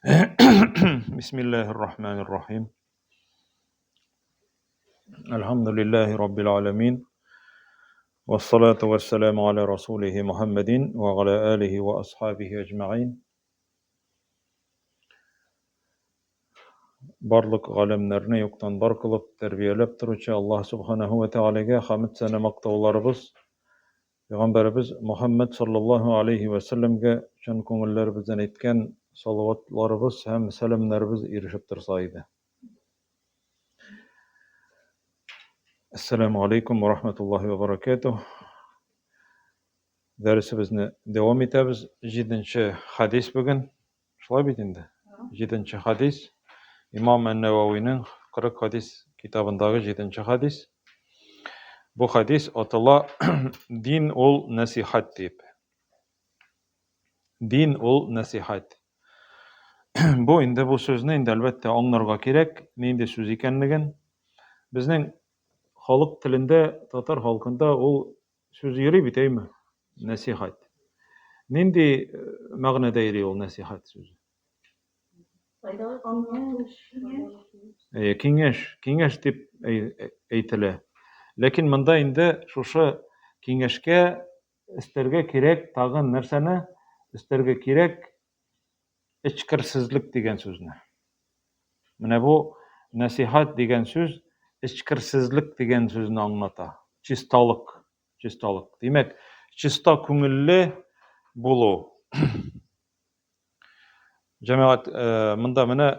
Бисмиллаһир рахманир рахим. Әлхәмдүлиллаһи раббил аламин. Вассалату вассаламу аля расулихи Мухаммадин ва аля алихи ва асхабихи әҗмәгыйн. Барлык галәмнәрне юктан бар кылып, тәрбияләп торучы Аллаһ субханаһу ва тәгаләгә хәмд сәна мактауларыбыз, Пәйгамбәребез Мухаммад саллаллаһу алейһи вә сәлләмгә чын күңелләребездән әйткән салаватларыбыз һәм сәламнәребез ирешеп торса иде. Ассаламу алейкум ва рахматуллаһи ва баракатуһ. Дәресебезне дәвам итәбез. Җиденче хадис бүген. Шулай бит инде. Җиденче хадис. Имам Ән-Нәвәвинең 40 хадис китабындагы җиденче хадис. Бу хадис атала Дин ул нәсихәт дип. Дин ул нәсихәт. Бу инде бу сүзне инде әлбәттә аңларга кирәк, нинди сүз икәнлеген. Безнең халык телендә, татар халкында ул Сүз йөри бит, әйме? Нәсихәт. Нинди э, мәгънәдә йөри ул нәсихәт сүзе? Әйе, киңәш, киңәш дип әйтелә. Ләкин монда инде шушы киңәшкә өстәргә кирәк тагын нәрсәне? Өстәргә кирәк эчкерсезлек дигән сүзне. Менә бу нәсихәт дигән сүз эчкерсезлек дигән сүзне аңлата. Чисталык, чисталык. Димәк, чиста күңелле булу. Җәмәгать, э, монда менә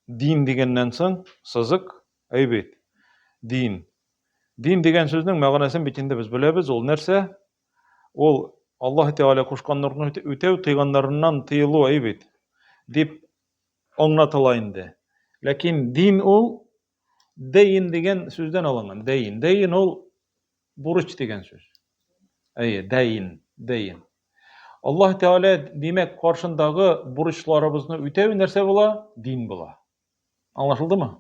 дин дигәннән соң сызык, әй бит. Дин. Дин дигән сүзнең мәгънәсен бит инде без беләбез, ул нәрсә? Ул Аллаһ Тәгалә кушканнарны үтәү, тыйганнарыннан тыелу, әй бит, дип аңлатыла инде. Ләкин дин ул дәйн дигән сүздән алынган. Дәйн. Дәйн ул бурыч дигән сүз. Әйе, дәйн, дәйн. Аллаһ Тәгалә, димәк, каршындагы бурычларыбызны үтәү нәрсә була? Дин була. Аңлашылдымы?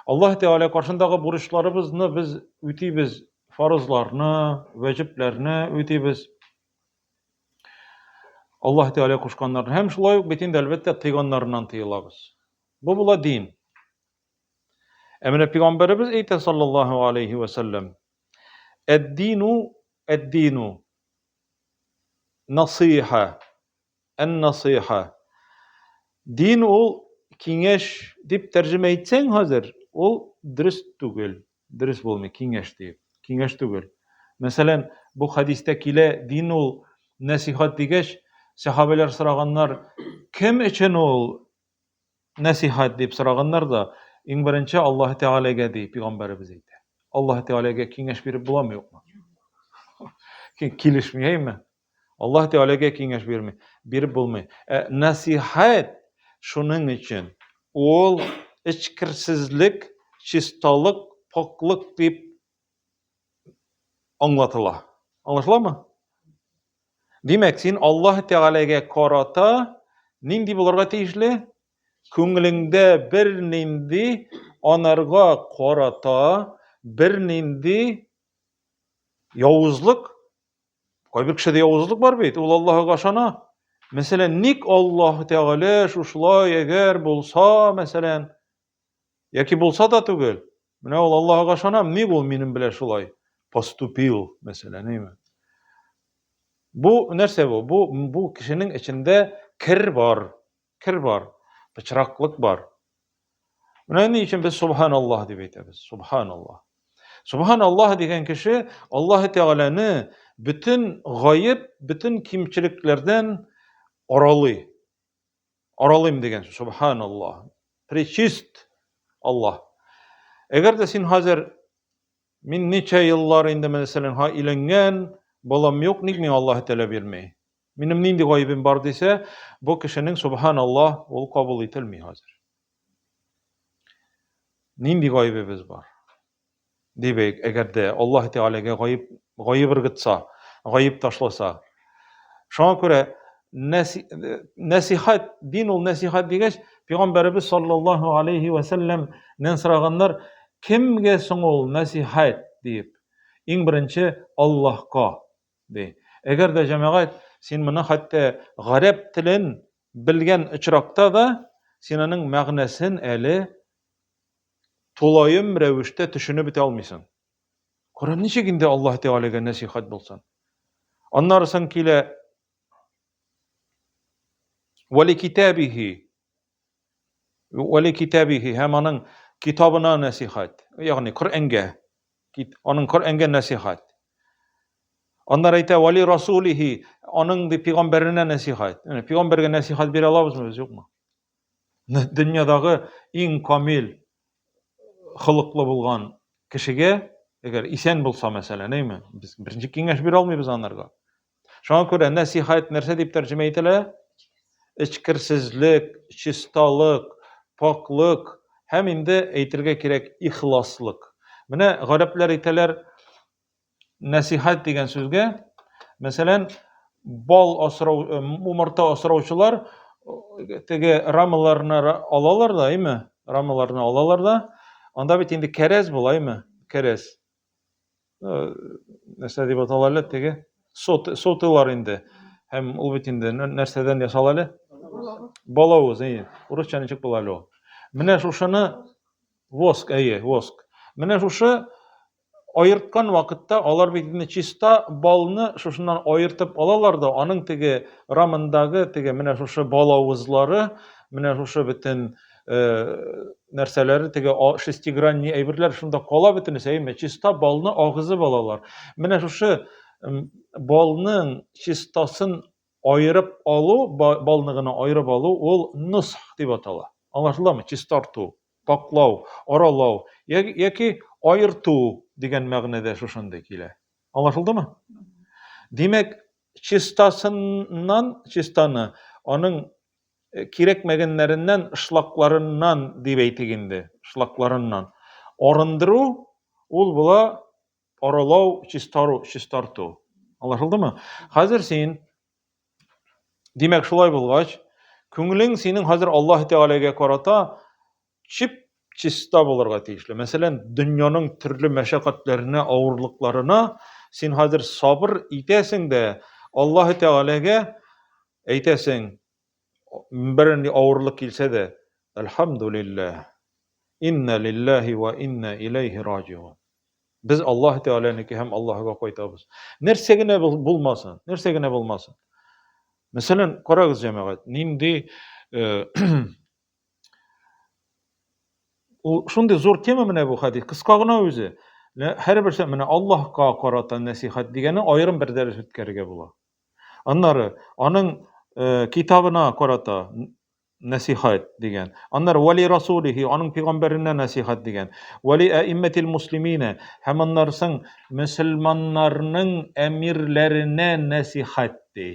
Аллаһ Тәгалә каршындагы бурычларыбызны без үтибез, фарызларны, вәҗибләрне үтибез. Аллаһ Тәгалә кушканнарны һәм шулай ук бит инде әлбәттә тыйганнарыннан тыелабыз. Бу була дин. Ә менә пәйгамбәребез әйтә саллаллаһу алейхи ва саллям: "Әд-дину әд-дину насыйха Ән-насыйха. Дин ул киңәш дип тәрҗемә итсәң хәзер, ул дөрес түгел. Дөрес булмый киңәш дип. Киңәш түгел. Мәсәлән, бу хәдистә килә, дин ул нәсихәт дигәч, сәхабәләр сораганнар, кем өчен ул нәсихәт дип сораганнар да, иң беренче Аллаһ Тәгаләгә ди пәйгамбәребез әйтә. Аллаһ Тәгаләгә киңәш биреп буламы, юкмы? Килешми, әйме? Аллаһ Тәгаләгә киңәш бирми, биреп булмый. Ә нәсихәт шуның өчен ул эчкерсезлек, чисталык, пакьлык дип аңлатыла. Аңлашыламы? Димәк, син Аллаһ Тәгаләгә карата нинди булырга тиешле? Күңелеңдә бернинди анарга карата бернинди явызлык. Кайбер кешедә явызлык бар бит, ул Аллаһыга ышана. Мәсәлән, ник Аллаһ Тәгалә шушылай әгәр булса, мәсәлән, яки булса да түгел. Менә ул Аллаһыга ышана, ник ул минем белән шулай поступил, мәсәлән, әйме? Бу нәрсә бу? Бу бу кешенең эчендә кер бар, кер бар, пычраклык бар. Менә ни өчен без субханаллаһ дип әйтәбез. Субханаллаһ. Субханаллаһ дигән кеше Аллаһ Тәгаләне бөтен гаеп, бөтен кимчелекләрдән аралый. Аралыйм дигән сүз. Субханаллаһ. Пречист Аллаһ. Әгәр дә син хәзер мин ничә еллар инде мәсәлән, ха өйләнгән, балам юк, ник миңа Аллаһ Тәгалә бирми? Минем нинди гаебем бар дисә, бу кешенең субханаллаһ ул кабул ителми хәзер. Нинди гаебебез бар? Дип әгәр дә Аллаһ Тәгаләгә гаеп гаеп ыргытса, гаеп ташласа. Шуңа күрә нәсихәт, дин ул нәсихәт дигәч, Пәйгамбәребез саллаллаһу алейхи ва сәлләмнән сораганнар, кемгә соң ул нәсихәт дип. Иң беренче Аллаһка. Ди. Әгәр дә җәмәгать, син моны хәтта гарәп телен белгән очракта да син аның мәгънәсен әле тулаем рәвештә төшенеп бетә алмыйсың. Коръән ничек инде Аллаһ Тәгаләгә нәсихәт булсын? Аннары соң килә Вали китабихи Вали китабихи һәм аның китабына нәсихәт, ягъни Коръәнгә, аның Коръәнгә нәсихәт. Аннары әйтә вали расулихи, аның ди пәйгамбәренә нәсихәт. Менә пәйгамбәргә нәсихәт бирә алабызмы без, юкмы? Дөньядагы иң камил холыклы булган кешегә, әгәр исән булса, мәсәлән, әйме, без беренче киңәш бирә алмыйбыз анарга. Шуңа күрә нәсихәт нәрсә дип тәрҗемә ителә? Эчкерсезлек, чисталык, пакьлык һәм инде әйтергә кирәк ихласлык. Менә гарәпләр әйтәләр нәсихәт дигән сүзгә, мәсәлән, бал асрау, э, умарта асраучылар э, теге рамаларны алалар да, әйме? Рамаларны алалар да, анда бит инде кәрәз була, әйме? Кәрәз. Э, нәрсә дип атала әле теге? Сот, сотылар инде. Һәм ул бит инде нәрсәдән ясала әле? Балавыз, әйе. Урысча ничек була әле ул? Менә шушыны воск, әйе, воск. Менә шушы аерткан вакытта алар бит инде чиста балны шушыннан аертып алалар да, аның теге рамындагы теге менә шушы балавызлары, менә шушы бөтен э, нәрсәләре, теге шестигранный әйберләр шунда кала бөтенесе, әйеме? Чиста балны агызып алалар. Менә шушы балның чистасын аерып алу, балны гына аерып алу, ул нусх дип атала. Аңлашыламы? Чистарту, паклау, аралау яки аерту дигән мәгънәдә шушындый килә. Аңлашылдымы? Димәк, чистасыннан чистаны, аның э, кирәкмәгәннәреннән, шлакларыннан дип әйтик инде, шлакларыннан арындыру ул була аралау, чистару, чистарту. Аңлашылдымы? Хәзер син, димәк, шулай булгач, күңелең синең хәзер Аллаһ Тәгаләгә карата чип чиста булырга тиешле. Мәсәлән, дөньяның төрле мәшәкатьләренә, авырлыкларына син хәзер сабыр итәсең дә, Аллаһ Тәгаләгә әйтәсең, бернинди авырлык килсә дә, Әлхәмдүлилләһ, инна лилләһи ва инна иләйһи раҗиун. Без Аллаһ Тәгаләнеке һәм Аллаһыга кайтабыз. Нәрсә генә булмасын, нәрсә генә булмасын. Мәсәлән, карагыз, җәмәгать, нинди э, ул шундый зур тема менә бу хәдис, кыска гына үзе. Һәрберсе менә Аллаһка карата нәсихәт дигәне аерым бер дәрес үткәрергә була. Аннары аның э, китабына карата нәсихәт дигән. Аннары вали расулихи, аның пәйгамбәренә нәсихәт дигән. Вали әиммәтил муслимина һәм аннары соң мөселманнарның әмирләренә нәсихәт ди.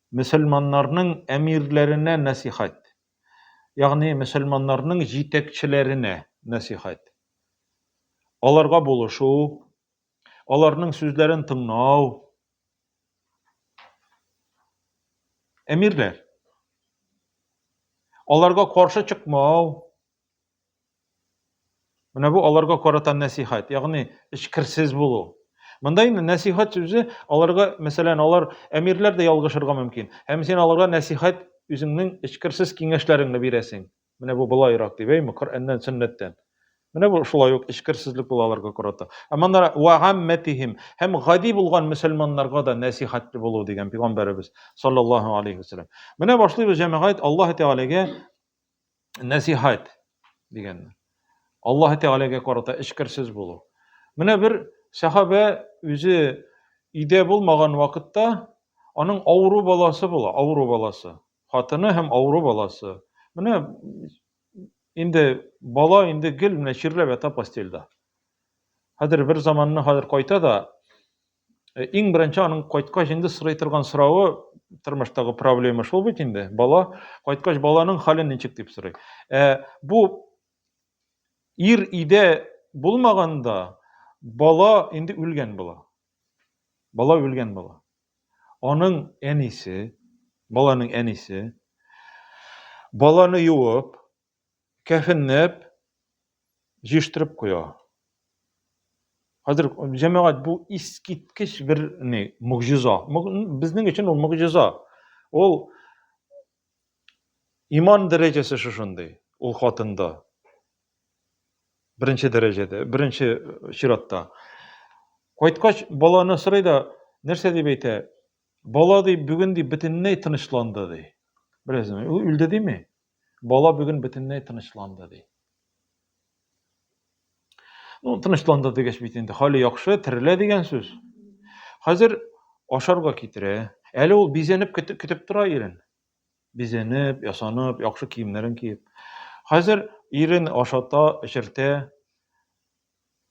Мөселманнарның әмирләренә нәсихәт. Ягъни мөселманнарның җитәкчеләренә нәсихәт. Аларга булышу, аларның сүзләрен тыңлау. Әмирләр. Аларга каршы чыкмау. Менә бу аларга карата нәсихәт, ягъни эчкерсез булу. Монда инде нәсихәт сүзе аларга, мәсәлән, алар әмирләр дә ялгышырга мөмкин. Һәм син аларга нәсихәт үзеңнең эчкерсез киңәшләреңне бирәсең. Менә бу болайрак дип, әйме, Коръәннән, сөннәттән. Менә бу шулай ук эчкерсезлек була аларга карата. Һәм аннары ва гамматихим һәм гади булган мөселманнарга да нәсихәтле булу дигән пәйгамбәребез саллаллаһу алейхи вәсәлләм. Менә башлыйбыз җәмәгать Аллаһ Тәгаләгә нәсихәт дигәнне. Аллаһ Тәгаләгә карата эчкерсез булу. Менә бер сәхабә үзе өйдә булмаган вакытта аның авыру баласы була, авыру баласы. Хатыны һәм авыру баласы. Менә инде бала инде гел менә чирләп ята постельдә. Хәзер бер заманны хәзер кайта да, э, иң беренче аның кайткач инде сорый торган соравы тормыштагы проблема шул бит инде. Бала кайткач баланың хәле ничек дип сорый. Ә бу ир өйдә булмаганда бала инде үлгән була. Бала үлгән була. Аның әнисе, баланың әнисе, баланы юып, кәфенләп, җыештырып куя. Хәзер җәмәгать бу искиткеч бер ни, могҗиза. Безнең өчен ул могҗиза. Ул Иман дәрәҗәсе шушындый ул хатында. Беренче дәрәҗәдә, беренче чиратта. Кайткач, баланы сорый да, нәрсә дип әйтә? Бала ди, бүген ди бөтенләй тынычланды ди. Беләсезме? Ул үлде дими. Бала бүген бөтенләй тынычланды ди. Ну, тынычланды дигәч бит инде хәле яхшы, терелә дигән сүз. Хәзер ашарга китерә. Әле ул бизәнеп көтеп, көтеп тора ирен. Бизәнеп, ясанып, яхшы киемнәрен киеп. Хәзер ирен ашата, эчертә,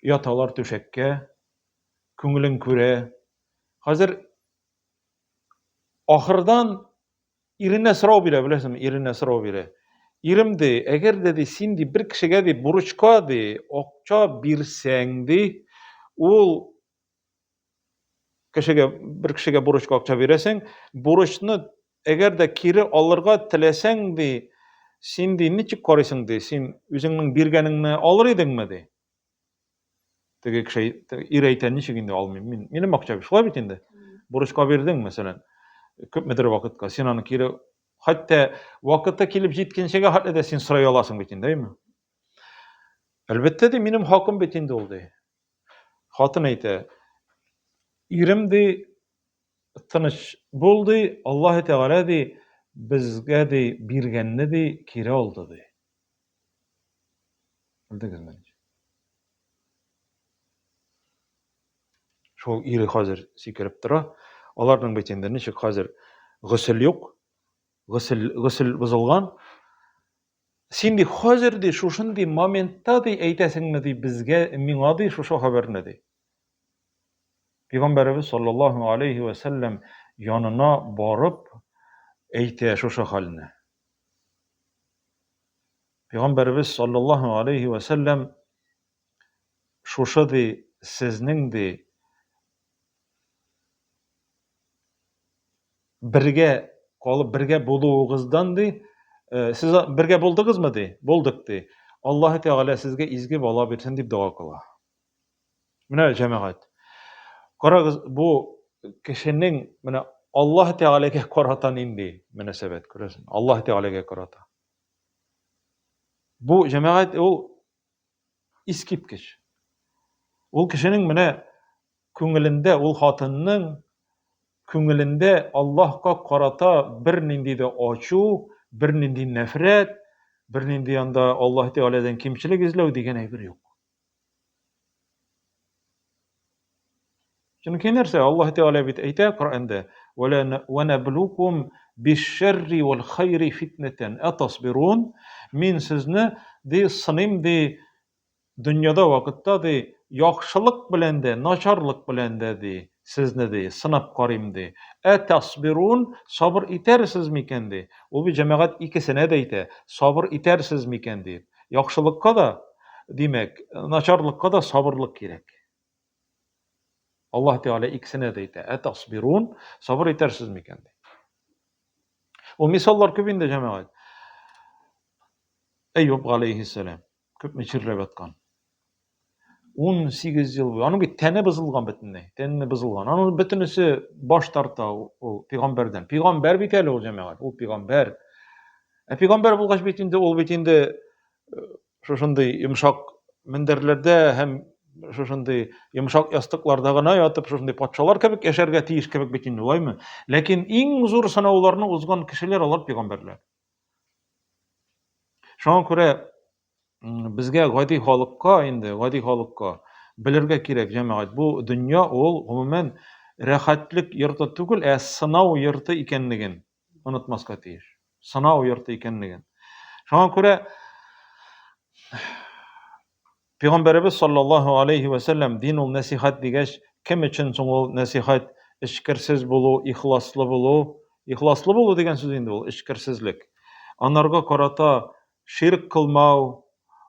яталар түшәккә, күңелен күрә. Хәзер ахырдан иренә сорау бирә, беләсеңме, иренә сорау бирә. Ирем ди, әгәр дә ди, син ди бер кешегә ди бурычка ди акча бирсәң ди, ул кешегә бер кешегә бурычка акча бирәсең, бурычны әгәр дә кире алырга теләсәң ди, син ди ничек карыйсың ди, син үзеңнең биргәнеңне алыр идеңме ди. Теге кеше ир әйтә, ничек инде алмыйм мин? Минем акча бит, шулай бит инде. Бурычка бирдең, мәсәлән, күпмедер вакытка, син аны кире хәтта вакыты килеп җиткәнчегә хәтле дә син сорый аласың бит инде, әйме? Әлбәттә ди, минем хакым бит инде ул ди. Хатын әйтә, ирем ди, тыныч бул ди, Аллаһ Тәгалә ди, безгә ди биргәнне ди кире алды ди. Белдегезме? Шул ире хәзер сикереп тора. Аларның бит инде ничек хәзер госел юк. Госел, госел бозылган. Син ди хәзер ди шушындый моментта ди әйтәсеңме ди безгә, миңа ди шушы хәбәрне ди. Пәйгамбәребез саллаллаһу алейхи ва сәлләм янына барып әйтә шушы хәлне. Пәйгамбәребез саллаллаһу алейхи ва сәлләм шушы ди сезнең ди бергә калып бергә булуыгыздан ди э, сез бергә булдыгызмы ди булдык ди Аллаһы Тәгалә сезгә изге бала бирсен дип дога кыла. Менә җәмәгать. Карагыз, бу кешенең менә Аллаһ Тәгаләгә карата нинди мөнәсәбәт күрәсең? Аллаһ Тәгаләгә карата. Бу җәмәгать ул искиткеч. Ул кешенең менә күңелендә, ул хатынның күңелендә Аллаһка карата бернинди дә ачу, бернинди нәфрәт, бернинди анда Аллаһ Тәгаләдән кимчелек эзләү дигән әйбер юк. Чөнки нәрсә? Аллаһ Тәгалә бит әйтә Коръәндә: "Ва наблукум биш-шәрри вал хайри фитнәтән атасбирун?" Мин сезне ди сыныйм ди дөньяда вакытта ди яхшылык белән дә, начарлык белән дә ди сезне ди сынап карыйм ди. Ә тасбирун сабыр итәрсез микән ди. Ул бит җәмәгать икесенә дә әйтә, сабыр итәрсез микән дип. Яхшылыкка да, димәк, начарлыкка да сабырлык кирәк. Аллаһ Тәгалә икесенә дә әйтә. Ә тасбирун, сабыр итәрсез микән ди. Ул мисаллар күп инде, җәмәгать. Әйюб галәйһиссәлам күпме чирләп яткан. 18 ел буе. Аның бит тәне бозылган бөтенләй. Тәне бозылган. Аның бөтенесе баш тарта ул пәйгамбәрдән. Пәйгамбәр бит әле ул җәмәгать. Ул пәйгамбәр. Ә пәйгамбәр булгач бит инде ул бит инде э, шушындый йомшак мендәрләрдә һәм шушындый йомшак ястыкларда гына ятып, шушындый патшалар кебек яшәргә тиеш кебек бит инде, улаймы? Ләкин иң зур сынауларны узган кешеләр алар пәйгамбәрләр. Шуңа күрә безгә гади халыкка инде, гади халыкка белергә кирәк, җәмәгать, бу дөнья ул гомумән рәхәтлек йорты түгел, ә сынау йорты икәнлеген онытмаска тиеш. Сынау йорты икәнлеген. Шуңа күрә Пәйгамбәребез саллаллаһу алейхи ва сәлләм дин ул нәсихәт дигәч, кем өчен соң ул нәсихәт? Эчкерсез булу, ихласлы булу. Ихласлы булу дигән сүз инде ул эчкерсезлек. Анарга карата ширк кылмау,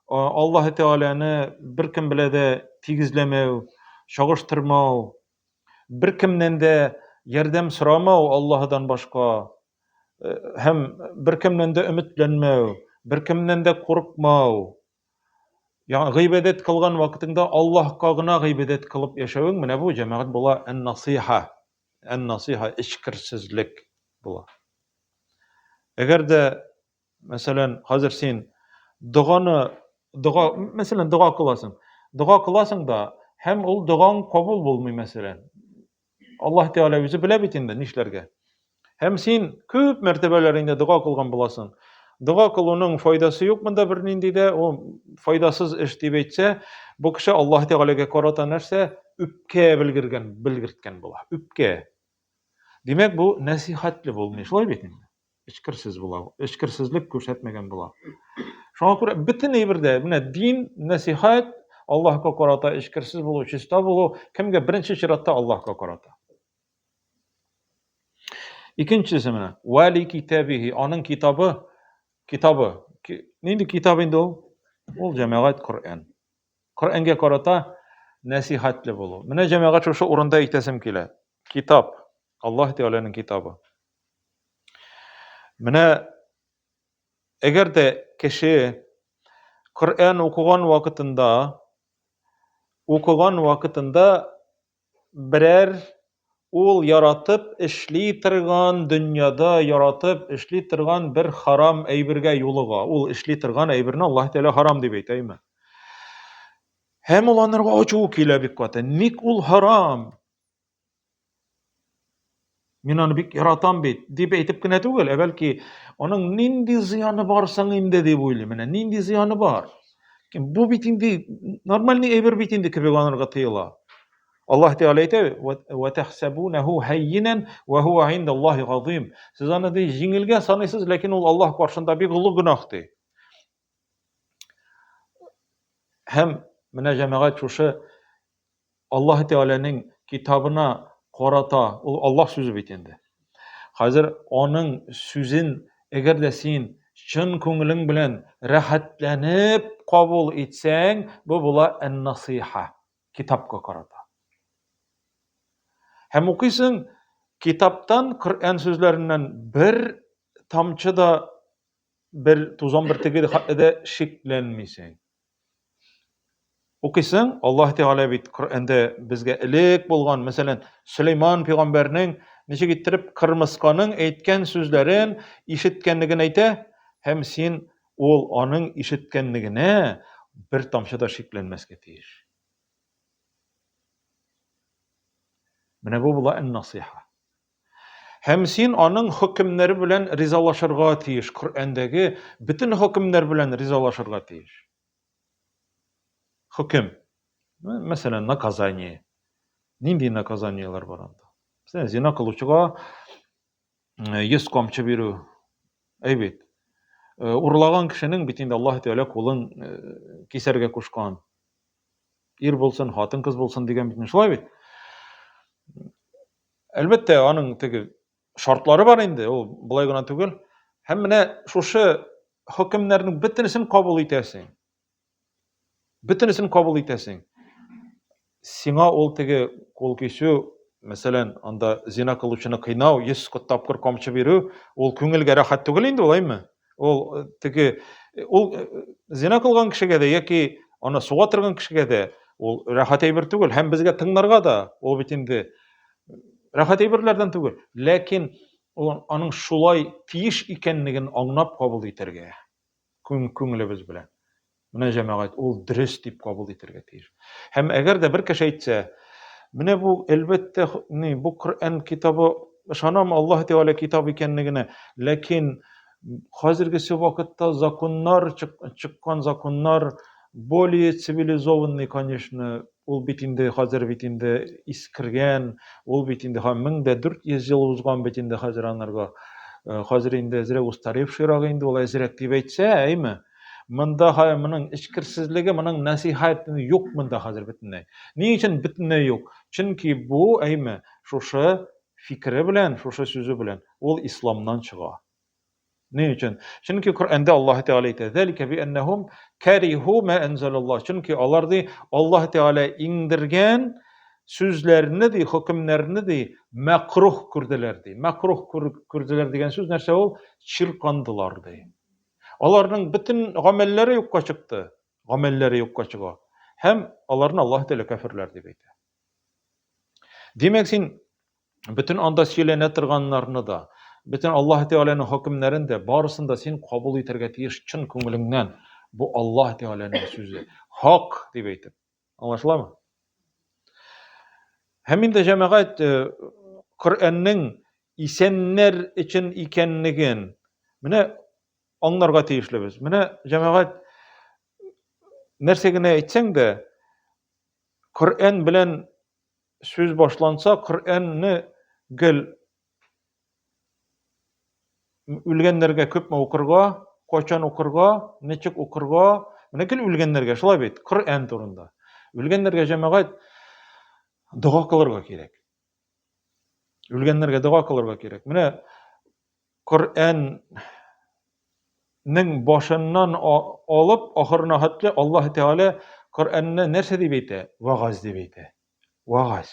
Аллаһ Тәгаләне беркем белән дә тигезләмәү, чагыштырмау, беркемнән дә ярдәм сорамау Аллаһыдан башка э, һәм беркемнән дә өметләнмәү, беркемнән дә курыкмау. Ягъни гыйбадәт кылган вакытыңда Аллаһка гына гыйбадәт кылып яшәвең, менә бу җәмәгать була ән-насыйха. Ән-насыйха эчкерсезлек була. Әгәр дә Мәсәлән, хәзер син доганы, дога, мәсәлән, дога кыласың. Дога кыласың да, һәм ул догаң кабул булмый, мәсәлән. Аллаһ Тәгалә үзе белә бит инде нишләргә. Һәм син күп мәртәбәләр инде дога кылган буласың. Дога кылуның файдасы юк монда бернинди дә, ул файдасыз эш дип әйтсә, бу кеше Аллаһ Тәгаләгә карата нәрсә? Үпкә белгергән, белгерткән була. Үпкә. Димәк, бу нәсихәтле булмый, шулай бит инде. Эчкерсез була, эчкерсезлек күрсәтмәгән була. Шуңа күрә бөтен әйбердә менә дин, нәсихәт, Аллаһка карата эчкерсез булу, чиста булу, кемгә беренче чиратта Аллаһка карата. Икенчесе менә, вали китабихи, аның китабы, китабы. Нинди китап инде ул? Ул җәмәгать Коръән. Коръәнгә карата нәсихәтле булу. Менә җәмәгать шушы урында әйтәсем килә. Китап, Аллаһ Тәгаләнең китабы. Менә әгәр дә кеше Коръән укыган вакытында укыган вакытында берәр ул яратып эшли торган дөньяда яратып эшли торган бер харам әйбергә юлыга. Ул эшли торган әйберне Аллаһ Тәгалә харам дип әйтә, әйме? Һәм ул анарга ачуы килә бик каты. Ник ул харам? Мин аны бик яратам бит, дип әйтеп кенә түгел, ә бәлки аның нинди зыяны бар соң инде дип уйлый. Менә нинди зыяны бар? Бу бит инде нормальный әйбер бит инде кебек анарга тоела. Аллаһ Тәгалә әйтә: "Ва тахсабунаху һаййинан ва хуа индаллаһи газим". Сез аны ди җиңелгә саныйсыз, ләкин ул Аллаһ каршында бик олы гөнаһ ди. Һәм менә җәмәгать шушы Аллаһ Тәгаләнең китабына карата, ул Аллаһ сүзе бит инде. Хәзер аның сүзен әгәр дә син чын күңелең белән рәхәтләнеп кабул итсәң, бу була ән-насыйха, китапка карата. Һәм укыйсың, китаптан, Коръән сүзләреннән бер тамчы да бер тузан бөртеге дә шикләнмисең. Укыйсың, Аллаһ Тәгалә бит Коръәндә безгә элек булган, мәсәлән, Сөләйман пәйгамбәрнең ничек иттереп кырмысканың әйткән сүзләрен ишеткәнлеген әйтә, һәм син ул аның ишеткәнлегенә бер тамчы да шикләнмәскә тиеш. Менә бу була ән-насыйха. Һәм син аның хөкемнәре белән ризалашырга тиеш, Коръәндәге бөтен хөкемнәр белән ризалашырга тиеш. Хөкем. Мәсәлән, наказание. Нинди наказаниеләр бар анда? Мәсәлән, зина кылучыга 100 камчы бирү. Әй бит. Урлаган кешенең бит инде Аллаһ Тәгалә кулын кисәргә кушкан. Ир булсын, хатын-кыз булсын дигән бит шулай бит. Әлбәттә, аның теге шартлары бар инде, ул болай гына түгел. Һәм менә шушы хөкемнәрнең бөтенесен кабул итәсең. Бөтенесен кабул итәсең. Сиңа ул теге кул кисү, мәсәлән, анда зина кылучыны кыйнау, 100 тапкыр камчы бирү, ул күңелгә рәхәт түгел инде, улаймы? Ул э, теге э, ул э, зина кылган кешегә дә яки аны суга торган кешегә дә ул рәхәт әйбер түгел һәм безгә тыңларга да ул бит инде рәхәт әйберләрдән түгел. Ләкин ул аның шулай тиеш икәнлеген аңлап кабул итәргә күңелебез белән. Менә җәмәгать, ул дөрес дип кабул итәргә тиеш. Һәм әгәр дә бер кеше әйтсә, менә бу әлбәттә, ни, бу Коръән китабы, ышанам Аллаһ Тәгалә китабы икәнлегенә, ләкин хәзергесе вакытта законнар чыккан законнар более цивилизованный, конечно, ул бит инде хәзер бит инде искергән, ул бит инде 1400 ел узган бит инде хәзер анарга. Э, хәзер инде әзрәк устаревшийрак инде ул әзрәк дип әйтсә, әйме? Монда моның эчкерсезлеге, моның нәсихәте юк монда хәзер бөтенләй. Ни өчен бөтенләй юк? Чөнки бу, әйме, шушы фикере белән, шушы сүзе белән ул исламнан чыга. Ни өчен? Чөнки Коръәндә Аллаһ Тәгалә әйтә: "Залика би аннахум кариху ма анзалаллаһ". Чөнки алар ди Аллаһ Тәгалә иңдергән сүзләрне ди, хөкемнәрне ди мәкрух күрделәр ди. Мәкрух күрделәр дигән сүз нәрсә ул? Чиркандылар ди. Аларның бөтен гамәлләре юкка чыкты. Гамәлләре юкка чыга. Һәм аларны Аллаһ Тәгалә кәферләр дип әйтә. Димәк, син бөтен анда сөйләнә торганнарны да, Бөтен Аллаһ Тәгаләнең хөкемнәрен дә, барысын да син кабул итәргә тиеш чын күңелеңнән. Бу Аллаһ Тәгаләнең сүзе. Хак дип әйтеп. Аңлашыламы? Һәм инде җәмәгать э, Коръәннең исәннәр өчен икәнлеген менә аңларга тиешлебез. Менә җәмәгать нәрсә генә әйтсәң дә, Коръән белән сүз башланса, Коръәнне гел үлгәннәргә күпме укырга, кайчан укырга, ничек укырга, менә гел үлгәннәргә, шулай бит, Коръән турында. Үлгәннәргә җәмәгать дога кылырга кирәк. Үлгәннәргә дога кылырга кирәк. Менә Коръәннең башыннан алып ахырына хәтле Аллаһ Тәгалә Коръәнне нәрсә дип әйтә? Вагаз дип әйтә. Вагаз.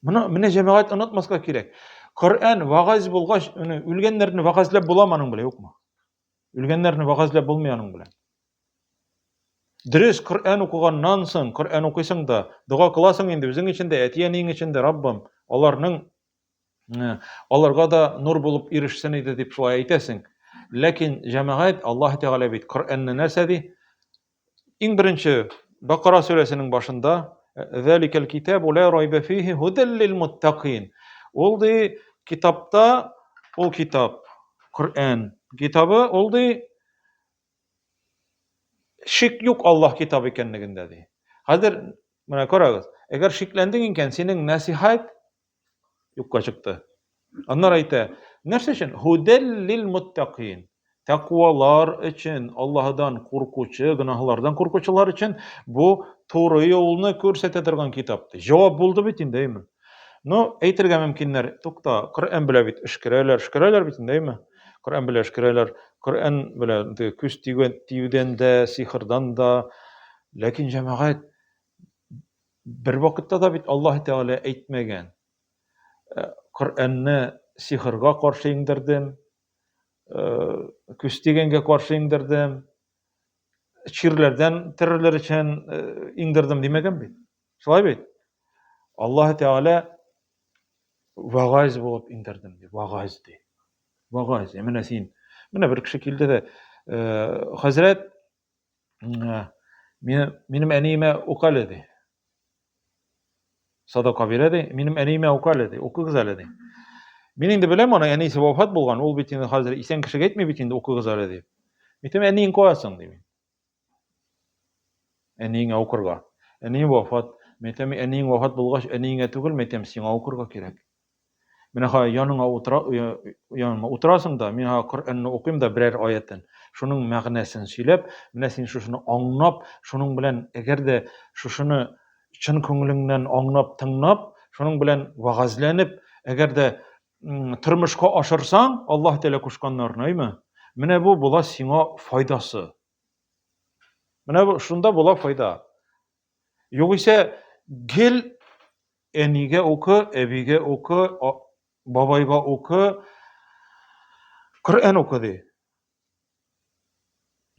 Моны менә җәмәгать онытмаска кирәк. Коръән вагаз булгач, үлгәннәрне вагазлап буламы аның белән, юкмы? Үлгәннәрне вагазлап булмый аның белән. Дөрес, Коръән укыганнан соң, Коръән укыйсың да, дога кыласың инде үзең өчен дә, әти-әниең өчен дә, Раббым, аларның аларга да нур булып ирешсен иде дип шулай әйтәсең. Ләкин җәмәгать Аллаһ Тәгалә бит Коръәнне нәрсә ди? Иң беренче Бакара сүрәсенең башында Зәликәл китабу ла райба фихи һудал лил муттакин. Ул ди китапта, ул китап Коръән китабы, ул ди шик юк Аллаһ китабы икәнлегендә ди. Хәзер менә карагыз, әгәр шикләндең икән, синең нәсихәт юкка чыкты. Аннары әйтә, нәрсә өчен? Һудәл лил муттакин. Тәкъвалар өчен, Аллаһыдан куркучы, гөнаһлардан куркучылар өчен бу туры юлны күрсәтә торган китап. Җавап булды бит инде, әйме? Ну, әйтергә мөмкиннәр, тукта, Коръән белә бит өшкерәләр, өшкерәләр бит инде, әйме? Коръән белә өшкерәләр, Коръән белә күз тиюдән дә, сихырдан да. Ләкин җәмәгать Бер вакытта да бит Аллаһ Тәгалә әйтмәгән. Э, Коръәнне сихырга каршы иңдердем, э, күз тигәнгә каршы иңдердем, чирләрдән терелер өчен э, иңдердем димәгән бит. Шулай бит? Аллаһ Тәгалә вагаз булып иңдердем ди, вагаз ди. Вагаз. Менә син, менә бер кеше килде дә, хәзрәт, Минем әниемә укы әле, ди. Садака бирә, ди. Минем әниемә укы әле, ди. Укыгыз әле, ди. Мин инде беләм, аның әнисе вафат булган, ул бит инде хәзер исән кешегә әйтми бит инде укыгыз әле, дип. Мин әйтәм, әниең кая соң, дим. Әниеңә укырга. Әнием вафат. Мин әйтәм, әниең вафат булгач, әниеңә түгел, мин әйтәм, сиңа укырга кирәк. Менә ха яныңа утыра, яныңа утырасың да, мин ха Коръәнне укыйм да берәр аятен, шуның мәгънәсен сөйләп, менә син шушыны аңлап, шуның белән әгәр дә шушыны чын күңелеңнән аңлап, тыңлап, шуның белән вагазләнеп, әгәр дә тормышка ашырсаң, Аллаһ Тәгалә кушканнарны, әйме? Менә бу була сиңа файдасы. Менә бу шунда була файда. Югыйсә гел әнигә укы, әбигә укы, бабайга укы, Коръән укы ди.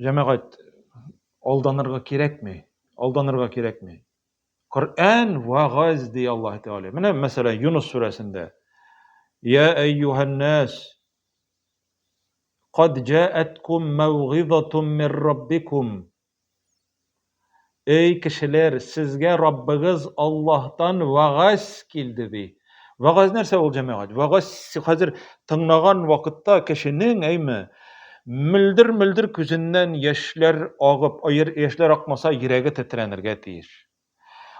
Җәмәгать алданырга кирәкми, алданырга кирәкми. Коръән вагаз ди Аллаһ Тәгалә. Менә мәсәлән Юнус сүрәсендә Я әйюһән-нас кад җаәткум мәүгыйзатун мир раббикум. Эй, кешеләр, сезгә Раббыгыз Аллаһтан вәгазь килде, ди. Вәгазь нәрсә ул, җәмәгать? Вәгазь хәзер тыңлаган вакытта кешенең, әйме, мөлдер-мөлдер күзеннән яшьләр агып, яшьләр акмаса, йөрәге тетрәнергә тиеш.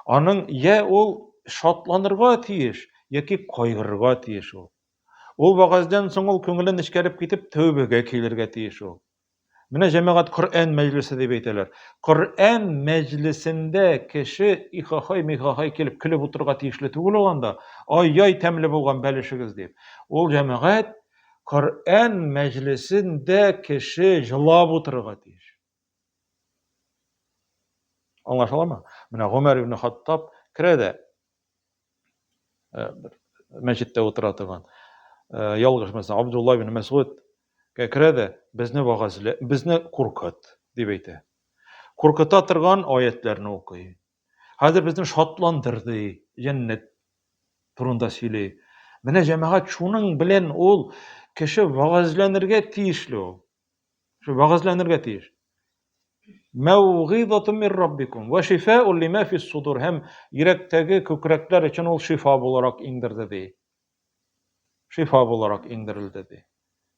Аның я ул шатланырга тиеш, яки кайгырырга тиеш ул. Ул вәгазьдән соң ул күңеле нечкәреп китеп, тәүбәгә килергә тиеш ул. Менә җәмәгать Коръән мәҗлесе дип әйтәләр. Коръән мәҗлесендә кеше ихахай михахай килеп көлеп утырырга тиешле түгел ул анда. Ай-яй тәмле булган бәлешегез дип. Ул җәмәгать Коръән мәҗлесендә кеше җылап утырырга тиеш. Аңлашыламы? Менә Гомәр ибн Хаттаб керә дә Э, мәчеттә утыра торган э, ялгышмасам Абдулла ибн Мәсгуд керә дә безне вагазле безне куркыт дип әйтә. Куркыта торган аятларны укый. Хәзер безне шатландыр ди, җәннәт турында сөйли. Менә җәмәгать шуның белән ул кеше вәгазьләнергә тиешле ул. Шу вәгазьләнергә тиеш. Мәүгыйзатун мир раббикум ва шифаун лима фис судур һәм йөрәктәге күкрәкләр өчен ул шифа буларак иңдерде ди. Шифа буларак иңдерелде ди.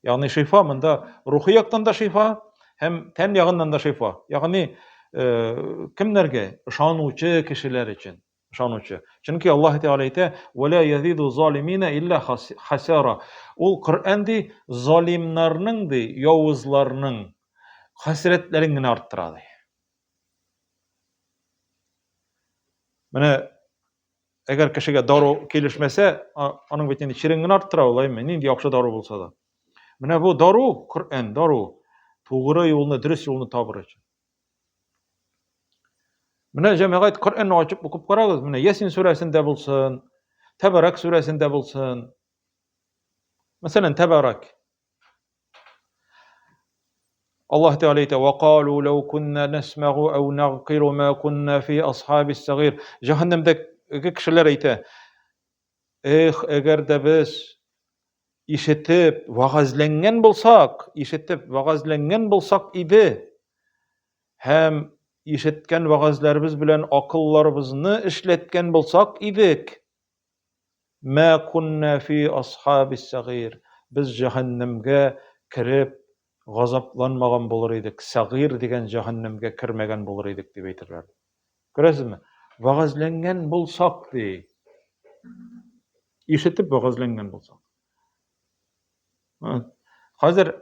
Ягъни шифа монда рухи яктан да шифа һәм тән ягыннан да шифа. Ягъни э, кемнәргә? Ышанучы кешеләр өчен. Ышанучы. Чөнки Аллаһ Тәгалә әйтә: "Ва ла язиду залимина илля хасара". Ул Коръән ди, залимнарның ди, явызларның хәсрәтләрен генә арттыра ди. Менә әгәр кешегә дару килешмәсә, аның бит инде чирен генә арттыра ул, әйме? Нинди яхшы дару булса да. Менә бу дару, Коръән дару, тугры юлны, дөрес юлны табыр өчен. Менә җәмәгать Коръәнне ачып укып карагыз, менә Ясин сүрәсендә булсын, Тәбәрәк сүрәсендә булсын. Мәсәлән, Тәбәрәк. Аллаһ Тәгалә әйтә: "Ва калу лау кунна насмагу ау нагъкилу ма кунна фи асхабис сагир". Җәһәннәмдәге кешеләр әйтә: Эх, әгәр дә без ишетеп вәгазьләнгән булсак, ишетеп вәгазьләнгән булсак иде һәм ишеткән вәгазьләребез белән акылларыбызны эшләткән булсак идек, мә кунна фи асхабис сагир, без җәһәннәмгә кереп газапланмаган булыр идек, сәгыйрь дигән җәһәннәмгә кермәгән булыр идек, дип әйтерләр. Күрәсезме? Вәгазьләнгән булсак, ди. Ишетеп вәгазьләнгән булсак. Хәзер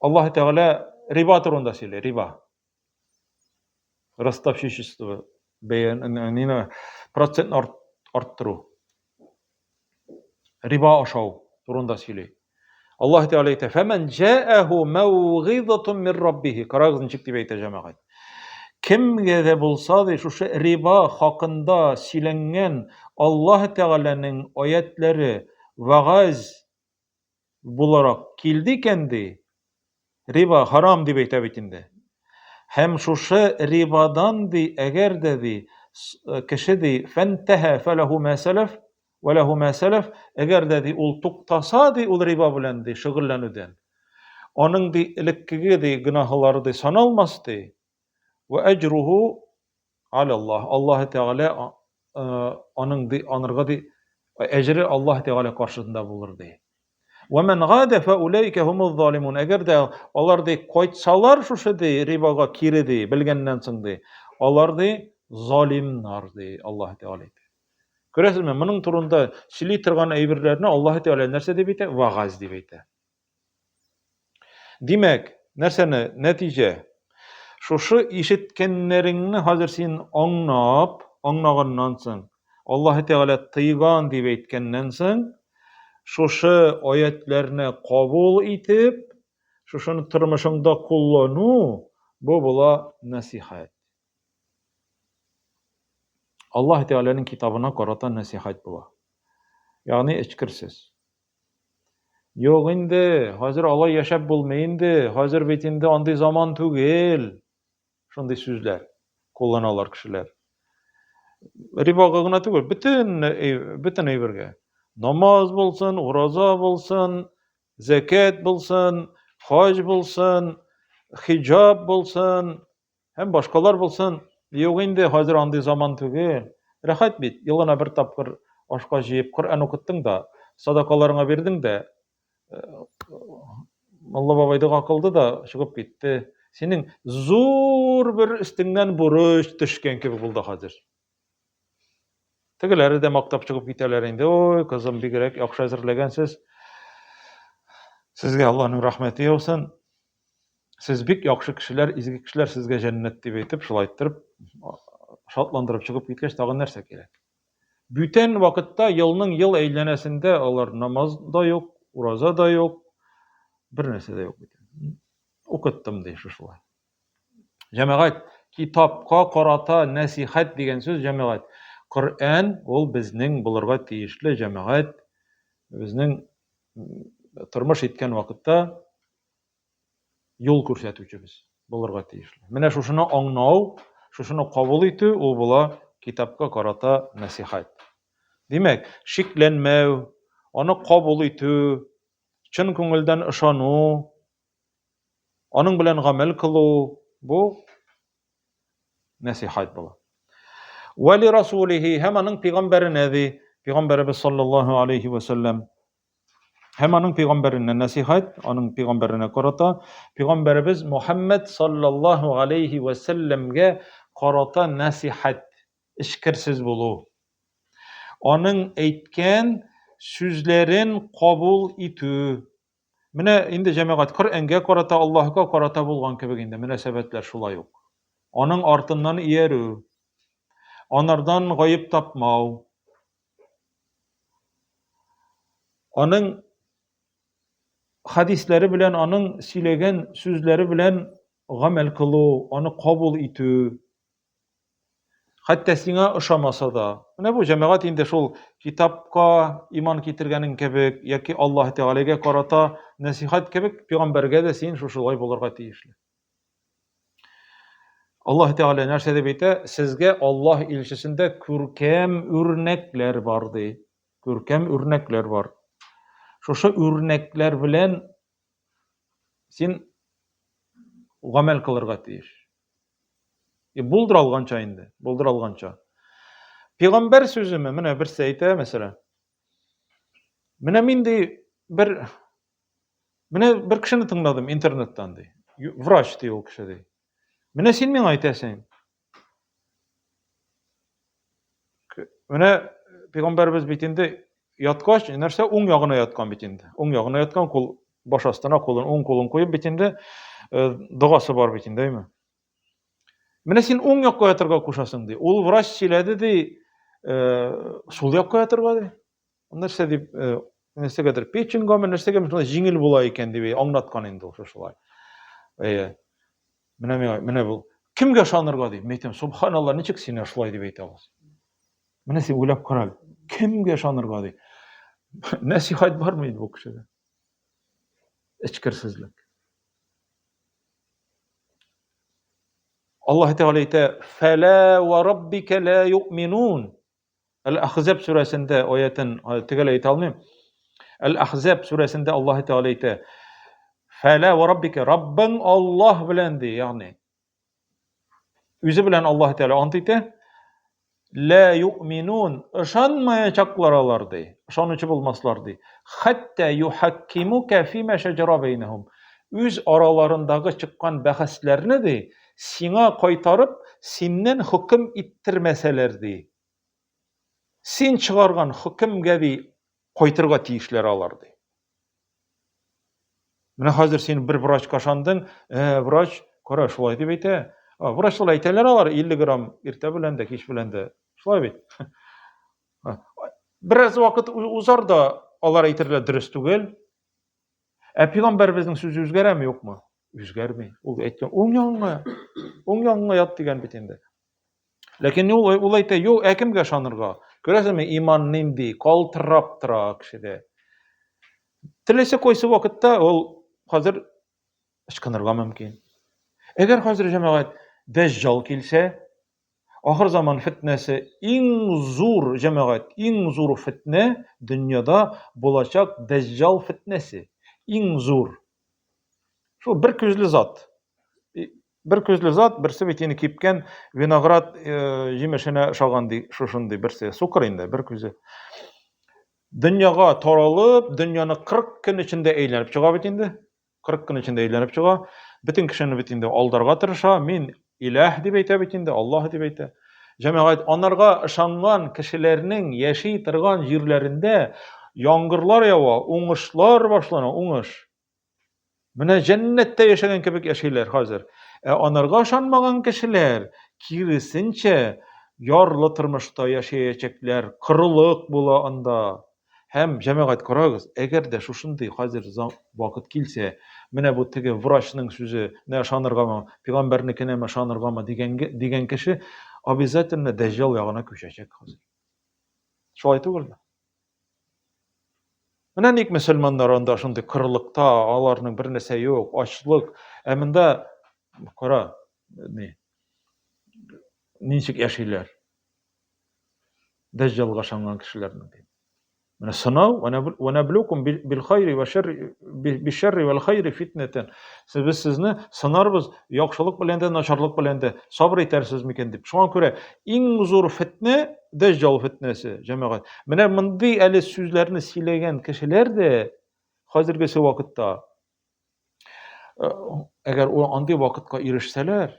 Аллаһ Тәгалә риба турында сөйли, риба. Ростовщичество бәян, процентны арттыру. Риба ашау турында сөйли. Аллаһ Тәгалә әйтә: "Фәмән җаәһу мәүгыйзатун мин раббихи". Карагыз, ничек дип әйтә җәмәгать. Кемгә дә булса ди, шушы риба хакында сөйләнгән Аллаһ Тәгаләнең аятләре вәгазь буларак килде икән ди, риба харам дип әйтә бит инде. Һәм шушы рибадан ди, әгәр дә ди, э, кеше ди, фәнтәһә фәләһу мә сәләф, вәләһу мә сәләф, әгәр дә ди, ул туктаса ди, ул риба белән ди, шөгыльләнүдән. Аның ди, элеккеге ди, гөнаһлары ди, саналмас ди. Вә әҗруху Алаллаһ. Аллаһ Тәгалә аның ди, анырга ди, әҗре Аллаһ Тәгалә каршында булыр ди. Ва ман гада фа улайка хумуз залимун. Әгәр дә алар ди кайтсалар шушы ди рибага кире ди, белгәннән соң ди, алар ди залимнар ди Аллаһ Тәгалә. Күрәсезме, моның турында сөйли торган әйберләрне Аллаһ Тәгалә нәрсә дип әйтә? Вагаз дип әйтә. Димәк, нәрсәне нәтиҗә? Шушы ишеткәннәреңне хәзер син аңнап, аңнаганнан соң, Аллаһ Тәгалә тыйган дип әйткәннән соң, шушы аятләрне кабул итеп, шушыны тормышыңда куллану, бу була нәсихәт. Аллаһ Тәгаләнең китабына карата нәсихәт була. Ягъни эчкерсез. Юк инде, хәзер алай яшәп булмый инде, хәзер бит инде андый заман түгел. Шундый сүзләр кулланалар кешеләр. Рибага гына түгел, бөтен бөтен әйбергә. Намаз булсын, ураза булсын, зәкят булсын, хаҗ булсын, хиҗаб булсын, Һәм башкалар булсын. Юк инде, хәзер андый заман түгел. Рәхәт бит, елына бер тапкыр ашка җыеп, Коръән укыттың да, садакаларыңа бирдең дә, э, мулла бабай дога кылды да чыгып китте. Синең зур бер өстеңнән бурыч төшкән кебек булды хәзер. Тегеләре дә мактап чыгып китәләр инде. Ой, кызым, бигрәк яхшы әзерләгәнсез. Сезгә Аллаһның рәхмәте яусын. Сез бик яхшы кешеләр, изге кешеләр, сезгә җәннәт дип әйтеп, шулай иттереп, шатландырып чыгып киткәч, тагын нәрсә кирәк? Бүтән вакытта елның ел әйләнәсендә алар намаз да юк, ураза да юк, бер нәрсә дә юк бит. Укыттым ди шушылай. Җәмәгать, китапка карата нәсихәт дигән сүз җәмәгать. Коръән ул безнең булырга тиешле җәмәгать, безнең тормыш иткән вакытта юл күрсәтүчебез булырга тиешле. Менә шушыны аңнау, шушыны кабул итү ул була китапка карата нәсихәт. Димәк, шикләнмәү, аны кабул итү, чын күңелдән ышану, аның белән гамәл кылу бу нәсихәт була. Вә ли расулихи һәм аның пәйгамбәренә ди, пәйгамбәребез саллаллаһу алейхи ва сәлләм һәм аның пәйгамбәренә нәсихәт, аның пәйгамбәренә карата пәйгамбәребез Мухаммад саллаллаһу алейхи ва сәлләмгә карата нәсихәт, эчкерсез булу. Аның әйткән сүзләрен кабул итү. Менә инде җәмәгать Коръәнгә карата, Аллаһка карата булган кебек инде мөнәсәбәтләр шулай ук. Аның артыннан иярү, анардан гаеп тапмау, аның хадисләре белән, аның сөйләгән сүзләре белән гамәл кылу, аны кабул итү. Хәтта сиңа ошамаса да. Менә бу җәмәгать инде шул китапка иман китергәнең кебек яки Аллаһ Тәгаләгә карата нәсихәт кебек, пәйгамбәргә дә син шушылай булырга тиешле. Аллаһ Тәгалә нәрсә дип әйтә? Сезгә Аллаһ илчесендә күркәм үрнәкләр бар ди. Күркәм үрнәкләр бар. Шушы үрнәкләр белән син гамәл кылырга тиеш. И булдыра алганча инде, булдыра алганча. Пәйгамбәр сүземе? Менә берсе әйтә, мәсәлән. Менә мин ди бер менә бер кешене тыңладым интернеттан ди. Врач ди ул кеше ди. Менә син миңа әйтәсең. Менә пәйгамбәребез бит инде яткач, нәрсә уң ягына яткан бит инде. Уң ягына яткан, кул баш астына кулын, уң кулын куеп бит инде, э, догасы бар бит инде, әйме? Менә син уң якка ятырга кушасың ди. Ул врач сөйләде ди, э, сул якка ятырга ди. Нәрсә дип, э, нәрсәгәдер печеньгамы, нәрсәгә шулай җиңел була икән дип аңлаткан инде ул шушылай. Әйе. Менә миңа, менә бу. Кемгә ышанырга дип, мин әйтәм, субханалла, ничек син шулай дип әйтә аласың? Менә син уйлап кара әле. Кемгә ышанырга ди? Нәсихәт бармы инде бу кешедә? Эчкерсезлек. Аллаһ Тәгалә әйтә: "Фәлә ва раббика ла юъминун". Әл-Ахзаб сүрәсендә аятын төгәл әйтә алмыйм. Әл-Ахзаб сүрәсендә Аллаһ Тәгалә әйтә: "Фәлә ва раббика, Раббың Аллаһ белән ди, ягъни үзе белән Аллаһ Тәгалә ант итә. Ла юъминун, ышанмаячаклар алар ди. Ышанучы булмаслар ди. Хәтта юхаккимука фима шәҗара бәйнәһум. Үз араларындагы чыккан бәхәсләрне ди, сиңа кайтарып, синнән хөкем иттермәсәләр ди. Син чыгарган хөкемгә ди кайтырга тиешләр алар ди. Менә хәзер син бер врачка ышандың, э, врач, кара, шулай дип әйтә. Врачлар әйтәләр алар 50 грамм иртә белән дә, кич белән дә. Шулай бит. Бераз вакыт узар да, алар әйтерләр дөрес түгел. Ә пәйгамбәребезнең сүзе үзгәрәме, юкмы? Үзгәрми. Ул әйткән, уң ягыңа, уң ягыңа ят дигән бит инде. Ләкин ул, ул әйтә, юк, ә кемгә ышанырга? Күрәсеңме, иман нинди, калтырап тора кешедә. Теләсә кайсы вакытта ул хәзер ычкынырга мөмкин. Әгәр хәзер җәмәгать Дәҗҗал килсә, ахыр заман фитнәсе иң зур җәмәгать, иң зур фитнә дөньяда булачак Дәҗҗал фитнәсе. Иң зур. Шул бер күзле зат. Бер күзле зат, берсе бит инде кипкән виноград э, җимешенә ошаган ди, шушындый берсе. Сукыр инде, бер күзе. Дөньяга таралып, дөньяны 40 көн эчендә әйләнеп чыга бит инде. 40 көн эчендә әйләнеп чыга. Бөтен кешене бит инде алдарга тырыша. Мин иләһ дип әйтә бит инде, Аллаһ дип әйтә. Җәмәгать, анарга ышанган кешеләрнең яши торган җирләрендә яңгырлар ява, уңышлар башлана, уңыш. Менә җәннәттә яшәгән кебек яшиләр хәзер. Ә анарга ышанмаган кешеләр, киресенчә, ярлы тормышта яшәячәкләр, корылык була анда. Һәм, җәмәгать, карагыз, әгәр дә шушындый хәзер вакыт килсә, менә бу теге врачның сүзенә ышаныргамы, пәйгамбәрнекенәме ышаныргамы дигән, дигән кеше обязательно Дәҗҗал ягына күчәчәк хәзер. Шулай түгелме? Менә ник мөселманнар анда шундый кырлыкта, аларның бер нәрсә юк, ачлык. Ә монда кара, ни, ничек яшиләр. Дәҗҗалга ышанган кешеләрнең ди. Менә сынау, ва наблукум бил хайри ва шәрри бишәрри вал хайри фитнәтән. Без сезне сынарбыз яхшылык белән дә, начарлык белән дә. Сабыр итәрсез микән дип. Шуңа күрә иң зур фитнә Дәҗҗал фитнәсе, җәмәгать. Менә мондый әле сүзләрне сөйләгән кешеләр дә хәзергесе вакытта әгәр ул андый вакытка ирешсәләр,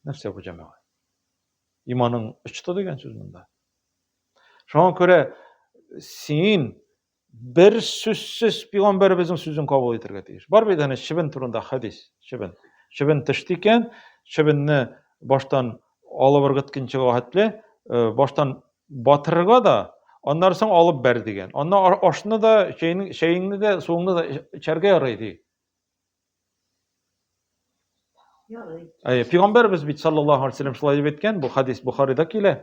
нәрсә бу җәмәгать? Иманың очты дигән сүз монда. Шуңа күрә син бер сүзсез пәйгамбәребезнең сүзен кабул итәргә тиеш. Бар бит әнә чебен турында хәдис, чебен. Чебен төште икән, чебенне баштан алып ыргытканчыга хәтле, э, баштан батырырга да, аннары соң алып бәр дигән. Аннан ашны да, чәйне, чәеңне дә, суыңны да эчәргә ярый ди. Ярый. Әйе, пәйгамбәребез бит саллаллаһу алейһи вәсәлләм шулай дип әйткән, бу хадис Бухарида килә.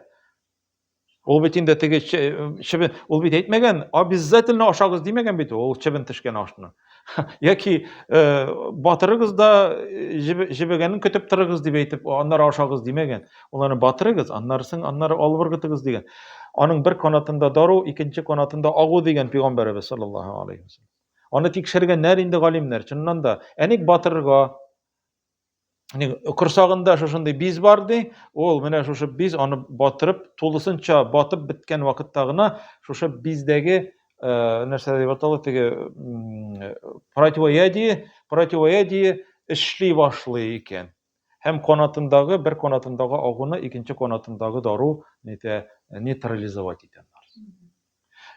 Ул бит инде теге чебен, ул бит әйтмәгән, обязательно ашагыз димәгән бит ул чебен төшкән ашны. Яки э, батырыгыз да җебегәнен көтеп торыгыз дип әйтеп, аннары ашагыз димәгән. Ул аны батырыгыз, аннары соң аннары алып ыргытыгыз дигән. Аның бер канатында дару, икенче канатында агу дигән пәйгамбәребез саллаллаһу алейһи вәсәлләм. Аны тикшергәннәр инде галимнәр, чыннан да. Ә ник батырырга? Корсагында шушындый биз бар ди, ул менә шушы биз аны батырып, тулысынча батып беткән вакытта гына шушы биздәге э, нәрсә дип атала теге противоядие, противоядие эшли башлый икән. Һәм канатындагы, бер канатындагы агуны икенче канатындагы дару нитә, нейтрализовать итә.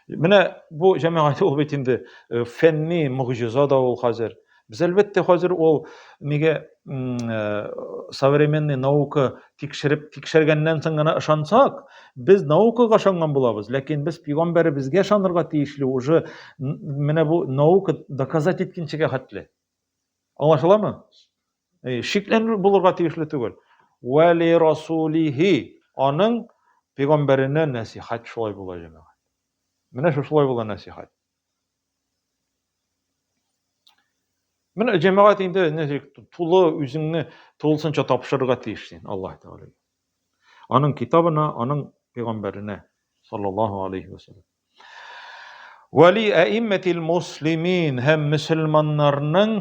Менә бу җәмәгать ул бит инде э, фәнни могҗиза да ул хәзер. Без әлбәттә хәзер ул нигә э, современный наука тикшереп тикшергәннән соң гына ышансак, без наукага ышанган булабыз, ләкин без пәйгамбәребезгә ышанырга тиешле уже менә бу наука доказать иткәнчегә хәтле. Аңлашыламы? Шикләнү булырга тиешле түгел. Вә ли расулихи аның пәйгамбәренә нәсихәт шулай була җәмәгать. Менә шушылай була нәсихәт. Менә җәмәгать инде нәсих тулы үзеңне тулысынча тапшырырга тиеш син Аллаһ Тәгаләгә. Аның китабына, аның пәйгамбәренә саллаллаһу алейхи ва саллям. Вәли әиммәтил муслимин һәм мөселманнарның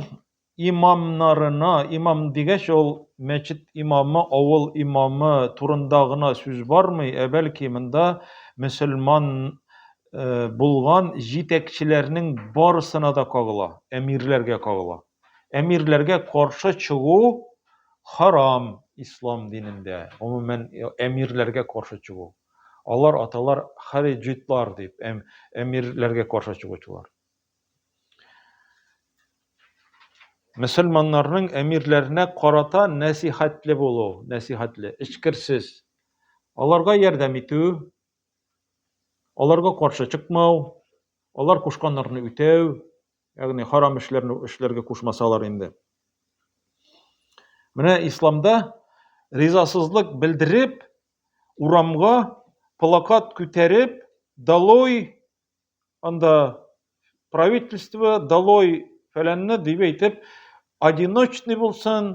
имамнарына, имам дигәч, ул мәчет имамы, авыл имамы турында гына сүз бармый, ә бәлки монда мөселман э, булган җитәкчеләрнең барысына да кагыла, әмирләргә кагыла. Әмирләргә каршы чыгу харам ислам динендә, гомумән әмирләргә каршы чыгу. Алар аталар хариджитлар дип, әмирләргә каршы чыгучылар. Мөселманнарның әмирләренә карата нәсихәтле булу, нәсихәтле, эчкерсез. Аларга ярдәм итү, аларга каршы чыкмау, алар кушканнарны үтәү, ягъни харам эшләрне эшләргә кушмасалар инде. Менә исламда ризасызлык белдереп, урамга плакат күтәреп, долой анда правительство долой фәләнне дип әйтеп, одиночный булсын,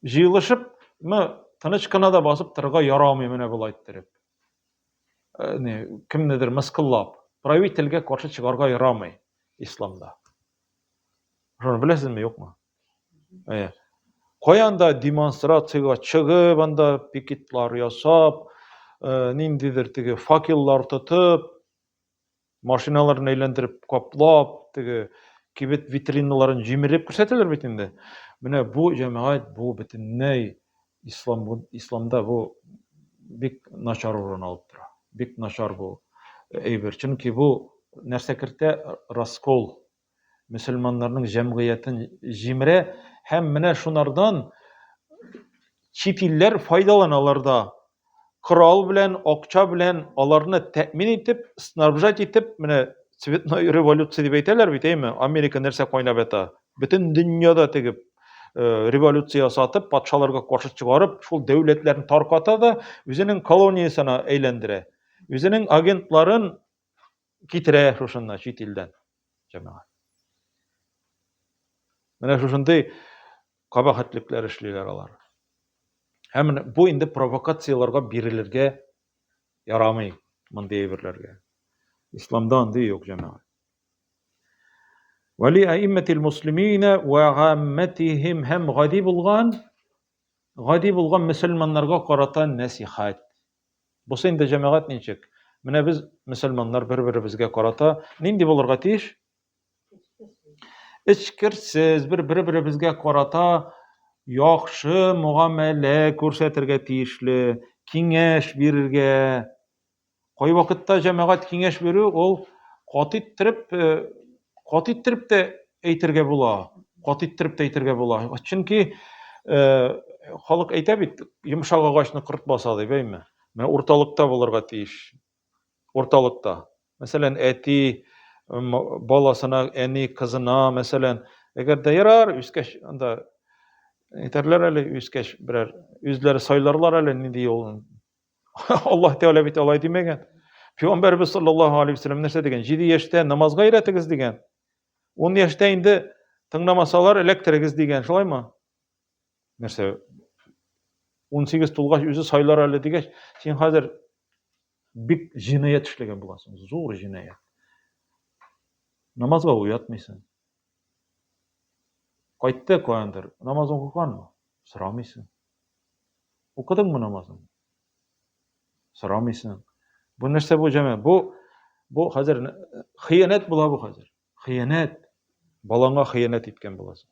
җыелышып, мы тыныч кына да басып торырга ярамый менә болай иттереп. Э, не, кемнедер мыскыллап, правительгә каршы чыгарга ярамый исламда. Шуны беләсезме, юкмы? Әйе. Каян да демонстрациягә чыгып, анда пикетлар ясап, э, ниндидер теге факеллар тотып, машиналарын әйләндереп каплап, теге кибет витриналарын җимереп күрсәтәләр бит инде. Менә бу җәмәгать, бу бөтенләй ислам исламда бу бик начар урын алып тора. Бик начар бу әйбер. Чөнки бу нәрсә кертә? Раскол мөселманнарның җәмгыятен җимерә һәм менә шунардан чит илләр файдаланалар да. Корал белән, акча белән аларны тәэмин итеп, снабжать итеп, менә цветной революция дип әйтәләр бит, әйме? Америка нәрсә кайнап ята? Бөтен дөньяда теге э, революция ясатып, патшаларга каршы чыгарып, шул дәүләтләрне тарката да, үзенең колониясенә әйләндерә. Үзенең агентларын китерә шушында чит илдән җәмәгать. Менә шушындый кабахәтлекләр эшлиләр алар. Һәм бу инде провокацияләргә бирелергә Ярамый мондый әйберләргә. Исламда андый юк, җәмәгать. Вали аимматил муслимина ва гамматихим һәм гади булган гади булган мөселманнарга карата нәсихәт. Бусы инде җәмәгать ничек? Менә без мөселманнар бер-беребезгә карата нинди булырга тиеш? Эчкерсез, бер бер-беребезгә карата яхшы мөгамәлә күрсәтергә тиешле, киңәш бирергә. Кайвакытта җәмәгать киңәш бирү ул каты иттереп, э, каты иттереп тә әйтергә була. Каты иттереп тә әйтергә була. Чөнки э, халык әйтә бит, йомшак агачны корт баса дип, әйме? Менә урталыкта булырга тиеш. Урталыкта. Мәсәлән, әти баласына, әни кызына, мәсәлән, әгәр дә ярар, үскәч, анда әйтәрләр әле, үскәч берәр үзләре сайларлар әле нинди юлын. Аллаһ Тәгалә бит алай димәгән. Пәйгамбәрбез саллаллаһу алейһи вәсәлләм нәрсә дигән? 7 яшьтә намазга өйрәтегез дигән. 10 яшьтә инде тыңламасалар эләктерегез дигән, шулаймы? Нәрсә? 18 тулгач үзе сайлар әле дигәч, син хәзер бик җинаять эшләгән буласың, зур җинаять. Намазга уятмыйсың. Кайтты каяндыр, намаз укыганмы? Сорамыйсың. Укыдыңмы намазыңны? Сорамыйсың. Бу нәрсә бу җәмә? Бу бу хәзер хыянәт була бу хәзер. Хыянәт. Балаңа хыянәт иткән буласың.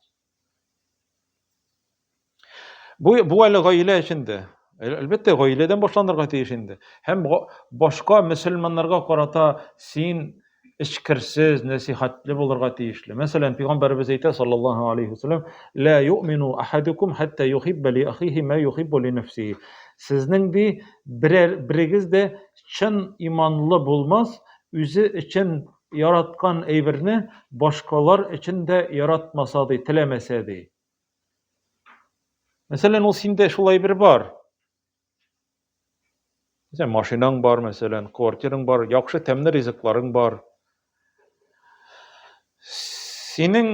Бу бу әле гаилә эчендә. Әлбәттә, гаиләдән башланырга тиеш инде. Һәм башка мөселманнарга карата син эчкерсез, нәсихәтле булырга тиешле. Мәсәлән, пәйгамбәребез әйтә, саллаллаһу алейхи вәсәлләм, "Ла юъмину ахадукум хатта юхибба ли ахихи ма юхиббу ли нәфсихи." Сезнең ди берәр берегез дә чын иманлы булмас, үзе өчен яраткан әйберне башкалар өчен дә яратмаса ди, теләмәсә ди. Мәсәлән, ул синдә шул әйбер бар. Мәсәлән, машинаң бар, мәсәлән, квартираң бар, яхшы тәмле ризыкларың бар. Синең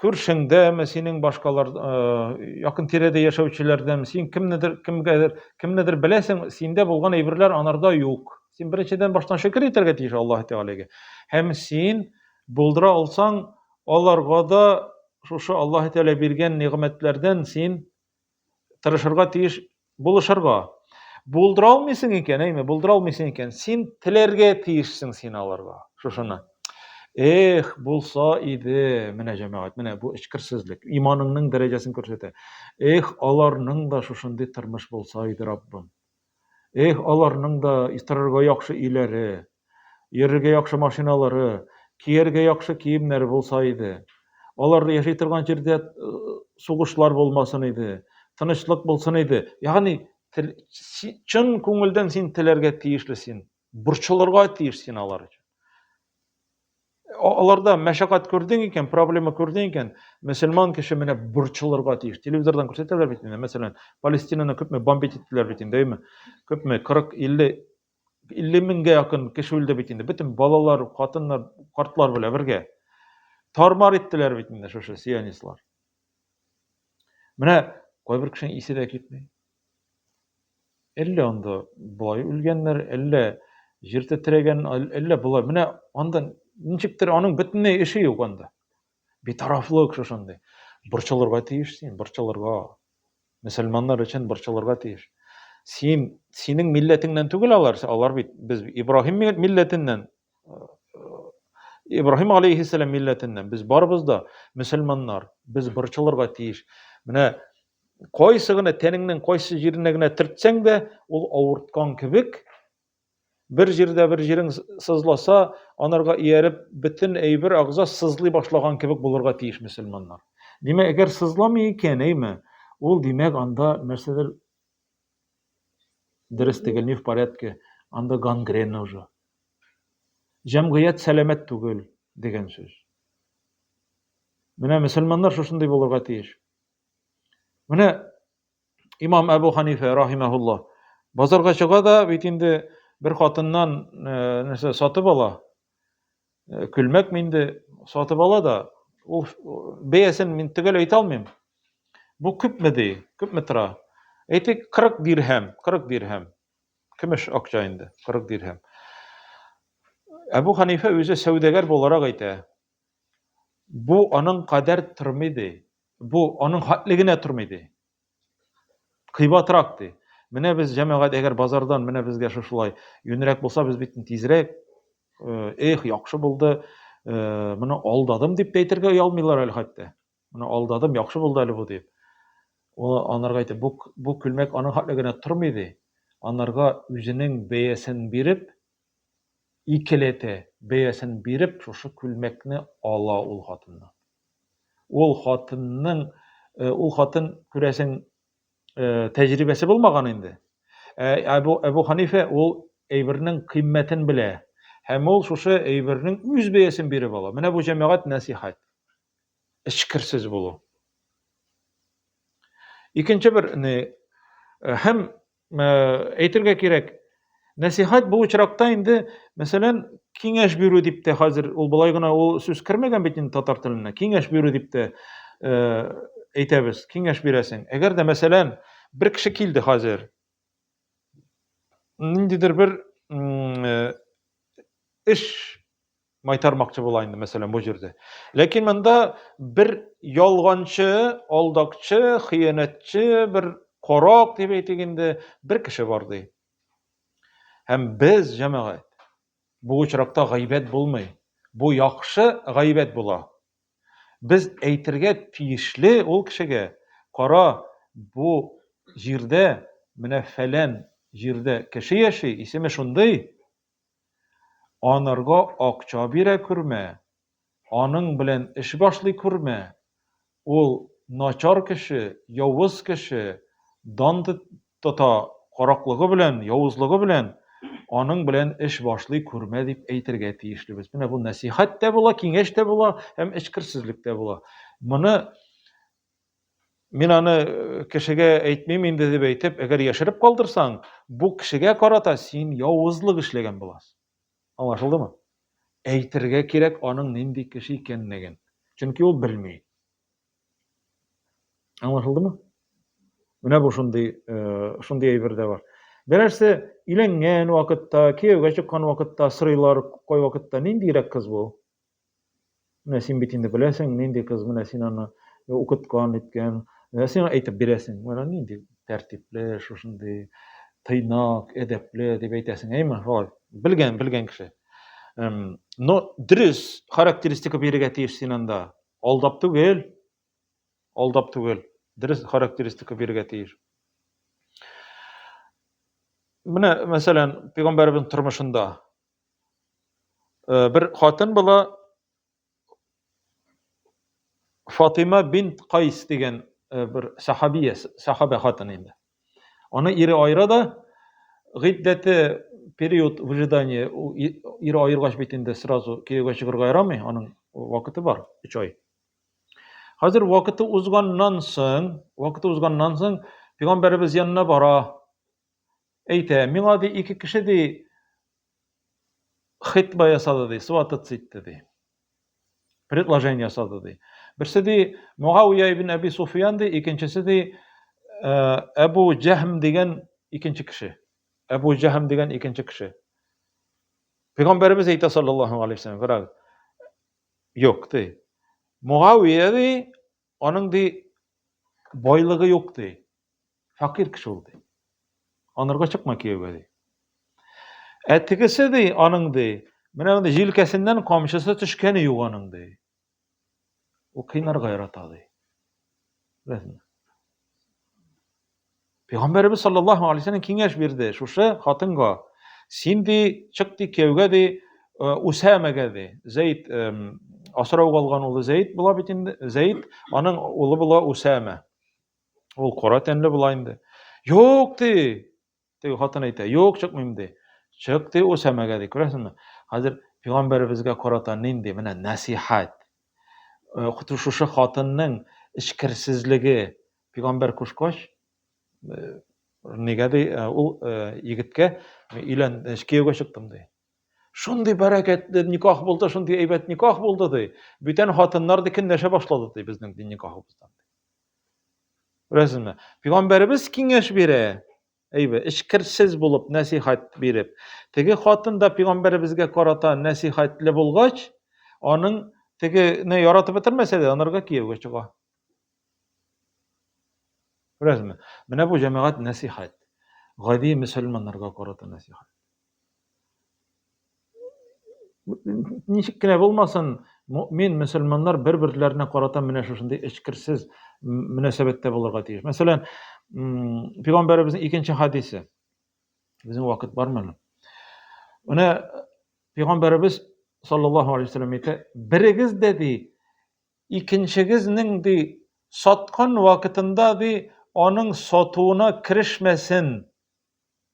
күршеңдәме, синең башкалар э, якын тирәдә яшәүчеләрдәме, син кемнедер, кемгәдер, кемнедер беләсең, синдә булган әйберләр анарда юк. Син беренчедән баштан шөкер итәргә тиеш Аллаһ Тәгаләгә. Һәм син булдыра алсаң, аларга да шушы Аллаһ Тәгалә биргән нигъмәтләрдән син тырышырга тиеш, булышырга. Булдыра алмыйсың икән, әйме, булдыра алмыйсың икән, син теләргә тиешсең син аларга. Шушыны. Эх, булса иде, менә җәмәгать, менә бу эчкерсезлек, иманыңның дәрәҗәсен күрсәтә. Эх, аларның да шушындый тормыш булса иде, Раббым. Эх, аларның да торырга яхшы өйләре, йөрергә яхшы машиналары, кияргә яхшы киемнәре булса иде. Алар яши торган җирдә э, сугышлар булмасын иде, тынычлык булсын иде. Ягъни тел, чын күңелдән син теләргә тиешле син, борчылырга тиеш син алар өчен. Аларда мәшәкать күрдең икән, проблема күрдең икән, мөселман кеше менә борчылырга тиеш. Телевизордан күрсәтәләр бит инде, мәсәлән, Палестинаны күпме бомбить иттеләр бит инде, әйме? Күпме 40, 50 50 меңгә якын кеше үлде бит инде. Бөтен балалар, хатыннар, картлар белән бергә. Тармар иттеләр бит инде шушы сионистлар. Менә кайбер кешенең исе дә китми. Әллә анда болай үлгәннәр, әллә җир тетрәгән, әллә болай. Менә анда ничектер аның бөтенләй эше юк анда. Битарафлык шушындый. Борчылырга тиеш син, борчылырга. Мөселманнар өчен борчылырга тиеш. Син, синең милләтеңнән түгел алар, алар бит без Ибраһим милләтеннән, Ибраһим алейхиссәлам милләтеннән. Без барыбыз да мөселманнар. Без борчылырга тиеш. Менә кайсы гына тәнеңнең кайсы җиренә генә төртсәң дә, ул авырткан кебек, бер җирдә бер җирең сызласа, анарга ияреп бөтен әйбер агза сызлый башлаган кебек булырга тиеш мөселманнар. Димәк, әгәр сызламый икән, әйме, ул димәк анда нәрсәдер дөрес түгел, не в порядке, анда гангрена уже. Җәмгыять сәламәт түгел дигән сүз. Менә мөселманнар шушындый булырга тиеш. Менә имам Әбу Ханифә рахимахулла базарга чыга да бит инде бер хатыннан э, нәрсә сатып ала. Э, күлмәк инде сатып ала да, ул бәясен мин төгәл әйтә алмыйм. Бу күпме ди? Күпме тора? Әйтик, 40 дирһәм, 40 дирһәм. Көмеш акча инде, 40 дирһәм. Әбу Ханифә үзе сәүдәгәр буларак әйтә. Бу аның кадәр тормый ди. Бу аның хәтле генә тормый ди. Кыйбатрак ди. Менә без җәмәгать әгәр базардан менә безгә шушылай юньрәк булса, без бит тизрәк э, эх, яхшы булды, э, моны алдадым дип тә әйтергә оялмыйлар әле хәтта. Моны алдадым, яхшы булды әле бу дип. Ул анарга әйтә, бу, бу күлмәк аның хәтле генә тормый ди. Анарга үзенең бәясен биреп, икеләтә бәясен биреп, шушы күлмәкне ала ул хатыннан. Ул хатынның, э, ул хатын, күрәсең, э, тәҗрибәсе булмаган инде. Ә Әбу, Әбу Ханифә ул әйбернең кыйммәтен белә. Һәм ул шушы әйбернең үз бәясен биреп ала. Менә бу җәмәгать нәсихәт. Эчкерсез булу. Икенче бер ни э, һәм э, әйтергә кирәк, нәсихәт бу очракта инде, мәсәлән, киңәш бирү дип тә хәзер ул болай гына ул сүз кермәгән бит инде татар теленә. Киңәш бирү дип тә э, әйтәбез, киңәш бирәсең. Әгәр дә мәсәлән, бер кеше килде хәзер, ниндидер бер эш майтармакчы була инде, мәсәлән, бу җирдә. Ләкин монда бер ялганчы, алдакчы, хыянәтче, бер карак дип әйтик инде, бер кеше бар ди. Һәм без, җәмәгать, бу очракта гайбәт булмый. Бу яхшы гайбәт була. Без әйтергә тиешле ул кешегә, кара, бу җирдә менә фәлән җирдә кеше яши, исеме шундый, Анарга акча бирә күрмә, аның белән эш башлый күрмә, ул начар кеше, явыз кеше, дан тота караклыгы белән, явызлыгы белән, аның белән эш башлый күрмә дип әйтергә тиешлебез. Менә бу нәсыйхәт тә була, киңәш тә була һәм эчкерсезлек тә була. Моны мин аны э, кешегә әйтмим инде дип әйтеп, әгәр яшереп калдырсаң, бу кешегә карата син явызлык эшләгән буласың. Аңлашылдымы? Әйтергә кирәк аның нинди кеше икәнлеген. Чөнки ул белми. Аңлашылдымы? Менә бу шундый, э, шундый әйбер дә бар. Берәрсе өйләнгән вакытта, кияүгә чыккан вакытта сорыйлар, кай вакытта ниндирәк кыз бу? Менә син бит инде беләсең, нинди кыз, менә син аны укыткан, иткән. Менә син әйтеп бирәсең, менә нинди тәртипле, шушындый тыйнак, әдәпле дип әйтәсең, әйме? Шулай. Белгән, белгән кеше. Но дөрес характеристика бирергә тиеш син анда. Алдап түгел. Алдап түгел. Дөрес характеристика бирергә тиеш. Менә, мәсәлән, пәйгамбәребезнең тормышында Э, бер хатын була Фатима бинт Кайс дигән э, бер сахабия, сахаба хатын инде. Аны ире айыра да, гыйддәте период выжидания ире аергач бит инде сразу кияүгә чыгарга ярамый, аның вакыты бар, 3 ай. Хәзер вакыты узганнан соң, вакыты узганнан соң пәйгамбәребез янына бара. Әйтә, миңа ди ике кеше ди хитба ясады ди, свататься итте ди. Предложение ясады ди. Берсе ди Муавия ибн Әби Суфиян ди, икенчесе ди э, Әбу Җәһм дигән икенче кеше. Әбу Җәһм дигән икенче кеше. Пәйгамбәребез әйтә саллаллаһу алейһи вәсәлләм, карагыз. Юк ди. Муавия ди, аның ди байлыгы юк ди. Фәкыйрь кеше ул ди. Анырга чыкма кияүгә ди. Ә тегесе ди, аның ди, менә монда җилкәсеннән камчысы төшкәне юк аның ди. Ул кыйнарга ярата ди. Беләсеңме? Пәйгамбәребез саллаллаһу алейһи вәсәлләм киңәш бирде шушы хатынга. Син ди, чык ди кияүгә ди, э, Усамәгә ди. Зәйд асрауга алган улы Зәйд була бит инде. Зәйд, аның улы була Усамә. Ул кара тәнле була инде. Юк ди. Теге хатын әйтә, юк, чыкмыйм ди. Чык ди Усамәгә ди. Күрәсеңме? Хәзер пәйгамбәребезгә карата нинди менә нәсихәт. Э, шушы хатынның эчкерсезлеге пәйгамбәр кушкач, э, нигә ди, э, ул егеткә өйлән, кияүгә чыктым ди. Шундый бәрәкәтле никах булды, шундый әйбәт никах булды ди. Бүтән хатыннар ди көнләшә башлады ди безнең ди никахыбыздан. Күрәсезме? Пәйгамбәребез киңәш бирә. әйбе, эчкерсез булып нәсихәт биреп. Теге хатын да пәйгамбәребезгә карата нәсихәтле булгач, аның тегене яратып бетермәсә дә, анарга кияүгә чыга. Күрәсезме? Менә бу җәмәгать нәсихәт. Гади мөселманнарга карата нәсихәт. Ничек кенә булмасын, мөмин мөселманнар бер-берләренә карата менә шушындый эчкерсез мөнәсәбәттә булырга тиеш. Мәсәлән, пәйгамбәребезнең икенче хадисе. Безнең вакыт бармы әле? Менә пәйгамбәребез саллаллаһу алейһи вәсәлләм әйтә, берегез дә ди, икенчегезнең ди саткан вакытында ди аның сатуына керешмәсен.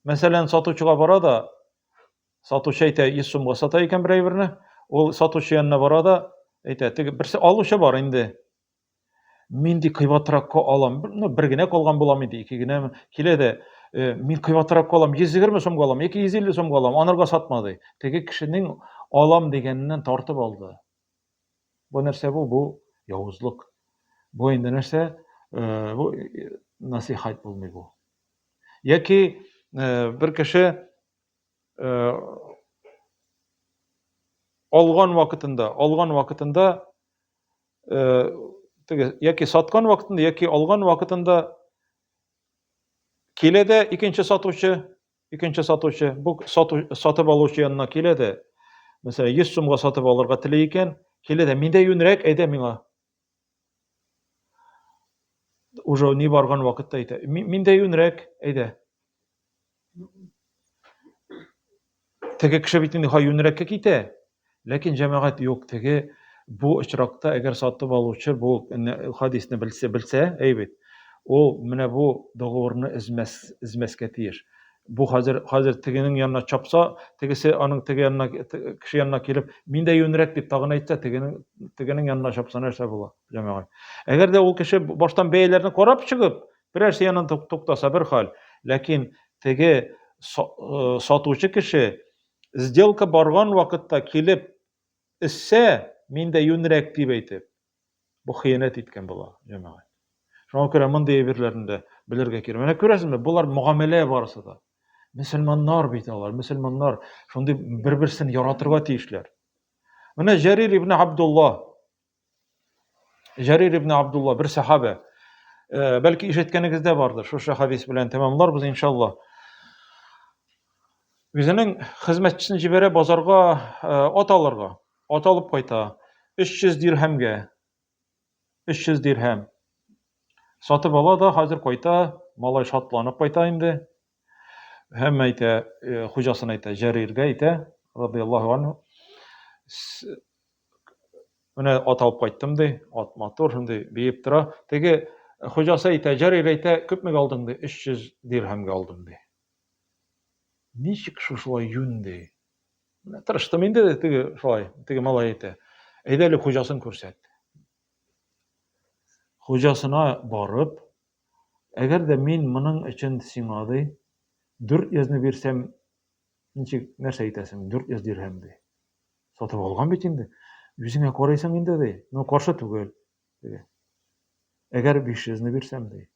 Мәсәлән, сатучыга бара да, сатучы әйтә, 100 сумга сата икән бер әйберне, ул сатучы янына бара да, әйтә, теге берсе алучы бар инде. Мин ди кыйбатракка алам. Ну, бер генә калган булам инде, ике генә. Килә дә, э, мин кыйбатракка алам, 120 сумга алам, яки 150 сумга алам, анарга сатма ди. Теге кешенең алам дигәненнән тартып алды. Бу нәрсә бу? Бу явызлык. Бу инде нәрсә? Э, бу э, насихат булмый бу. Яки э, бер кеше алган вакытында, алган вакытында теге яки саткан вакытында, яки алган вакытында килә дә икенче сатучы, икенче сатучы, бу сату, сатып алучы янына килә дә, мәсәлән, 100 сумга сатып алырга тели икән, килә дә, миндә юньрәк, әйдә миңа. Уже ни барган вакытта әйтә, миндә юньрәк, әйдә. Теге кеше бит инде юньрәккә китә. Ләкин җәмәгать юк, теге бу очракта әгәр сатып алучы бу хадисне белсә, белсә, әй бит, ул менә бу договорны өзмәс, өзмәскә тиеш. Бу хәзер хәзер тегенең янына чапса, тегесе аның теге янына кеше янына килеп, мин дә юньрәк дип тагын әйтсә, тегенең тегенең янына чапса нәрсә була, җәмәгать. Әгәр дә ул кеше баштан бәяләрне карап чыгып, берәрсе янына туктаса бер хәл, ләкин теге э, сатучы кеше Сделка барган вакытта килеп эссә, мин дә юньрәк дип әйтеп, бу хыянәт иткән була, җәмәгать. Шуңа күрә мондый әйберләрне дә белергә кирәк. Менә күрәсезме, болар мөгамәлә барысы да. Мөселманнар бит алар, мөселманнар шундый бер-берсен яратырга тиешләр. Менә Җәрир ибн Абдулла Җәрир ибн Абдулла бер сахабә. Э, бәлки ишеткәнегез дә бардыр. Шушы хадис белән тәмамларбыз иншалла. Үзенең хезмәтчесен җибәрә базарга э, ат алырга. Ат алып кайта. 300 дирһәмгә. 300 дирһәм. Сатып ала да хәзер кайта, малай шатланып кайта инде. Һәм әйтә, э, хуҗасына әйтә, Җәриргә әйтә, радияллаһу анһу, менә ат алып кайттым ди, ат матур, шундый биеп тора. Теге хуҗасы әйтә, Җәрир әйтә, күпмегә алдың ди, 300 дирһәмгә алдым ди. Ничек шушылай юнь ди. Менә тырыштым инде теге шулай, теге малай әйтә. Әйдә әле хуҗасын күрсәт. Хуҗасына барып, әгәр дә мин моның өчен сиңа ди, 400-не бирсәм, ничек, нәрсә әйтәсең, 400 дирһәм ди. Сатып алган бит инде. Үзеңә карыйсың инде ди. Ну, каршы түгел. Ди. Әгәр 500-не бирсәм ди.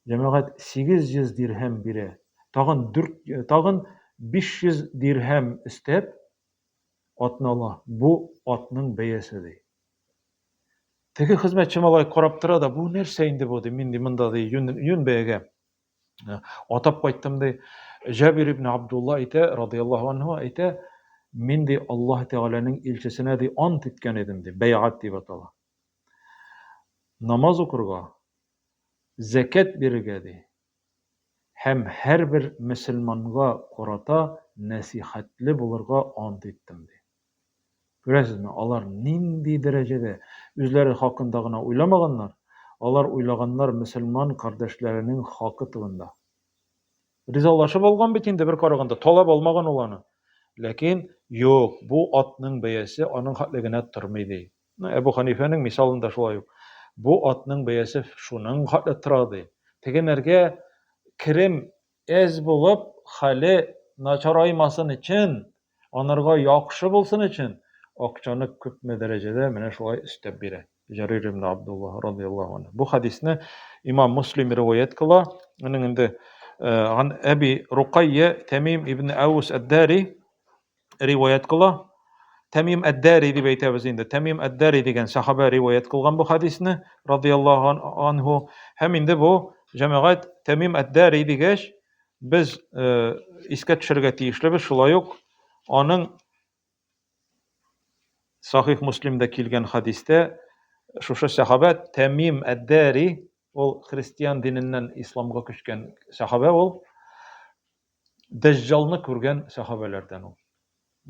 Җәмәгать 800 дирһәм бирә. Тагын 4 тагын 500 дирһәм өстәп атны ала. Бу атның бәясе ди. Теге хезмәтче малай карап тора да, бу нәрсә инде бу ди, мин ди монда ди юн, юн бәягә атап кайттым ди. Җабир ибн Абдулла әйтә, радияллаһу анһу әйтә, мин ди Аллаһ Тәгаләнең илчесенә ди ант иткән идем ди, бәйгать дип атала. Намаз укырга, зәкят бирергә ди. Һәм һәрбер мөселманга карата нәсихәтле булырга ант иттем ди. Күрәсезме, алар нинди дәрәҗәдә үзләре хакында гына уйламаганнар, алар уйлаганнар мөселман кардәшләренең хакы турында. Ризалашып алган бит инде бер караганда, талап алмаган ул аны. Ләкин юк, бу атның бәясе аның хәтле генә тормый ди. Әбу Ханифәнең мисалында шулай ук. Бу атның бәясе шуның хәтле тора ди. Тегенәргә керем әз булып, хәле начараймасын өчен, анарга яхшы булсын өчен, акчаны күпме дәрәҗәдә менә шулай өстәп бирә. Җәрир ибн Абдуллаһ радияллаһу анһу. Бу хадисне имам Муслим риваять кыла. Аның инде Ган Әби Рукайя Тәмим ибн Аус әд-Дари риваять кыла. Тәмим әд-Дари дип әйтәбез инде. Тәмим әд-Дари дигән сахаба риваять кылган бу хадисне, радияллаһу анһу. Һәм инде бу җәмәгать Тәмим әд-Дари дигәч, без искә төшерергә тиешлебез шулай ук аның Сахих Муслимда килгән хадистә шушы сахаба Тәмим әд-Дари, ул христиан диненнән исламга күчкән сахаба ул, Дәҗҗалны күргән сахабәләрдән ул.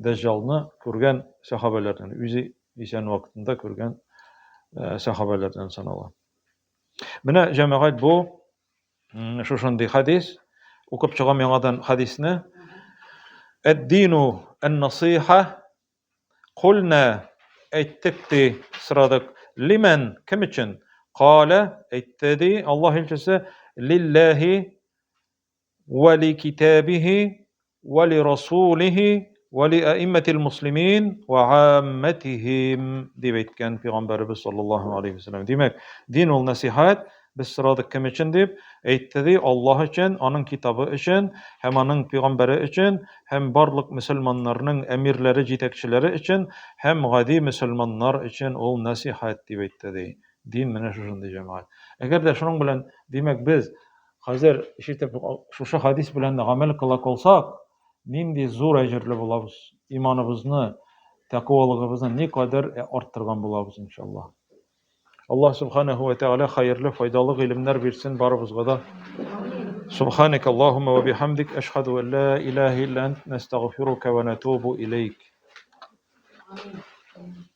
Дәҗҗалны күргән сахабәләрдән, үзе исән вакытында күргән сахабәләрдән санала. Менә җәмәгать бу шушындый хадис. Укып чыгам яңадан хадисне. Әд-дину ан-насыйха. Кулна әйттек ди, сорадык. Лимән кем өчен? Калә әйтте ди Аллаһ илчесе лилләһи вә ли китабихи вә ли расулихи вә ли аимматил муслимин вә амматихим дип әйткән пәйгамбәребез саллаллаһу алейхи ва сәлләм. Димәк, дин ул нәсихәт, без сорадык кем өчен дип, әйтте ди, Аллаһ өчен, аның китабы өчен һәм аның пәйгамбәре өчен һәм барлык мөселманнарның әмирләре, җитәкчеләре өчен һәм гади мөселманнар өчен ул нәсихәт дип әйтте ди. Дин менә шушындый җәмәгать. Әгәр дә шуның белән, димәк, без хәзер ишетеп шушы хадис белән гамәл кыла калсак, нинди зур әҗерле булабыз. Иманыбызны, тәкъвалыгыбызны никадәр арттырган булабыз, иншаллаһ. Аллаһ субханаху ва тааля хәерле, файдалы гыйлемнәр бирсен барыбызга да. Субханак Аллаһумма ва бихамдик ашһаду ан ла илаһа илля ант настагъфирука ва натубу илейк. Амин.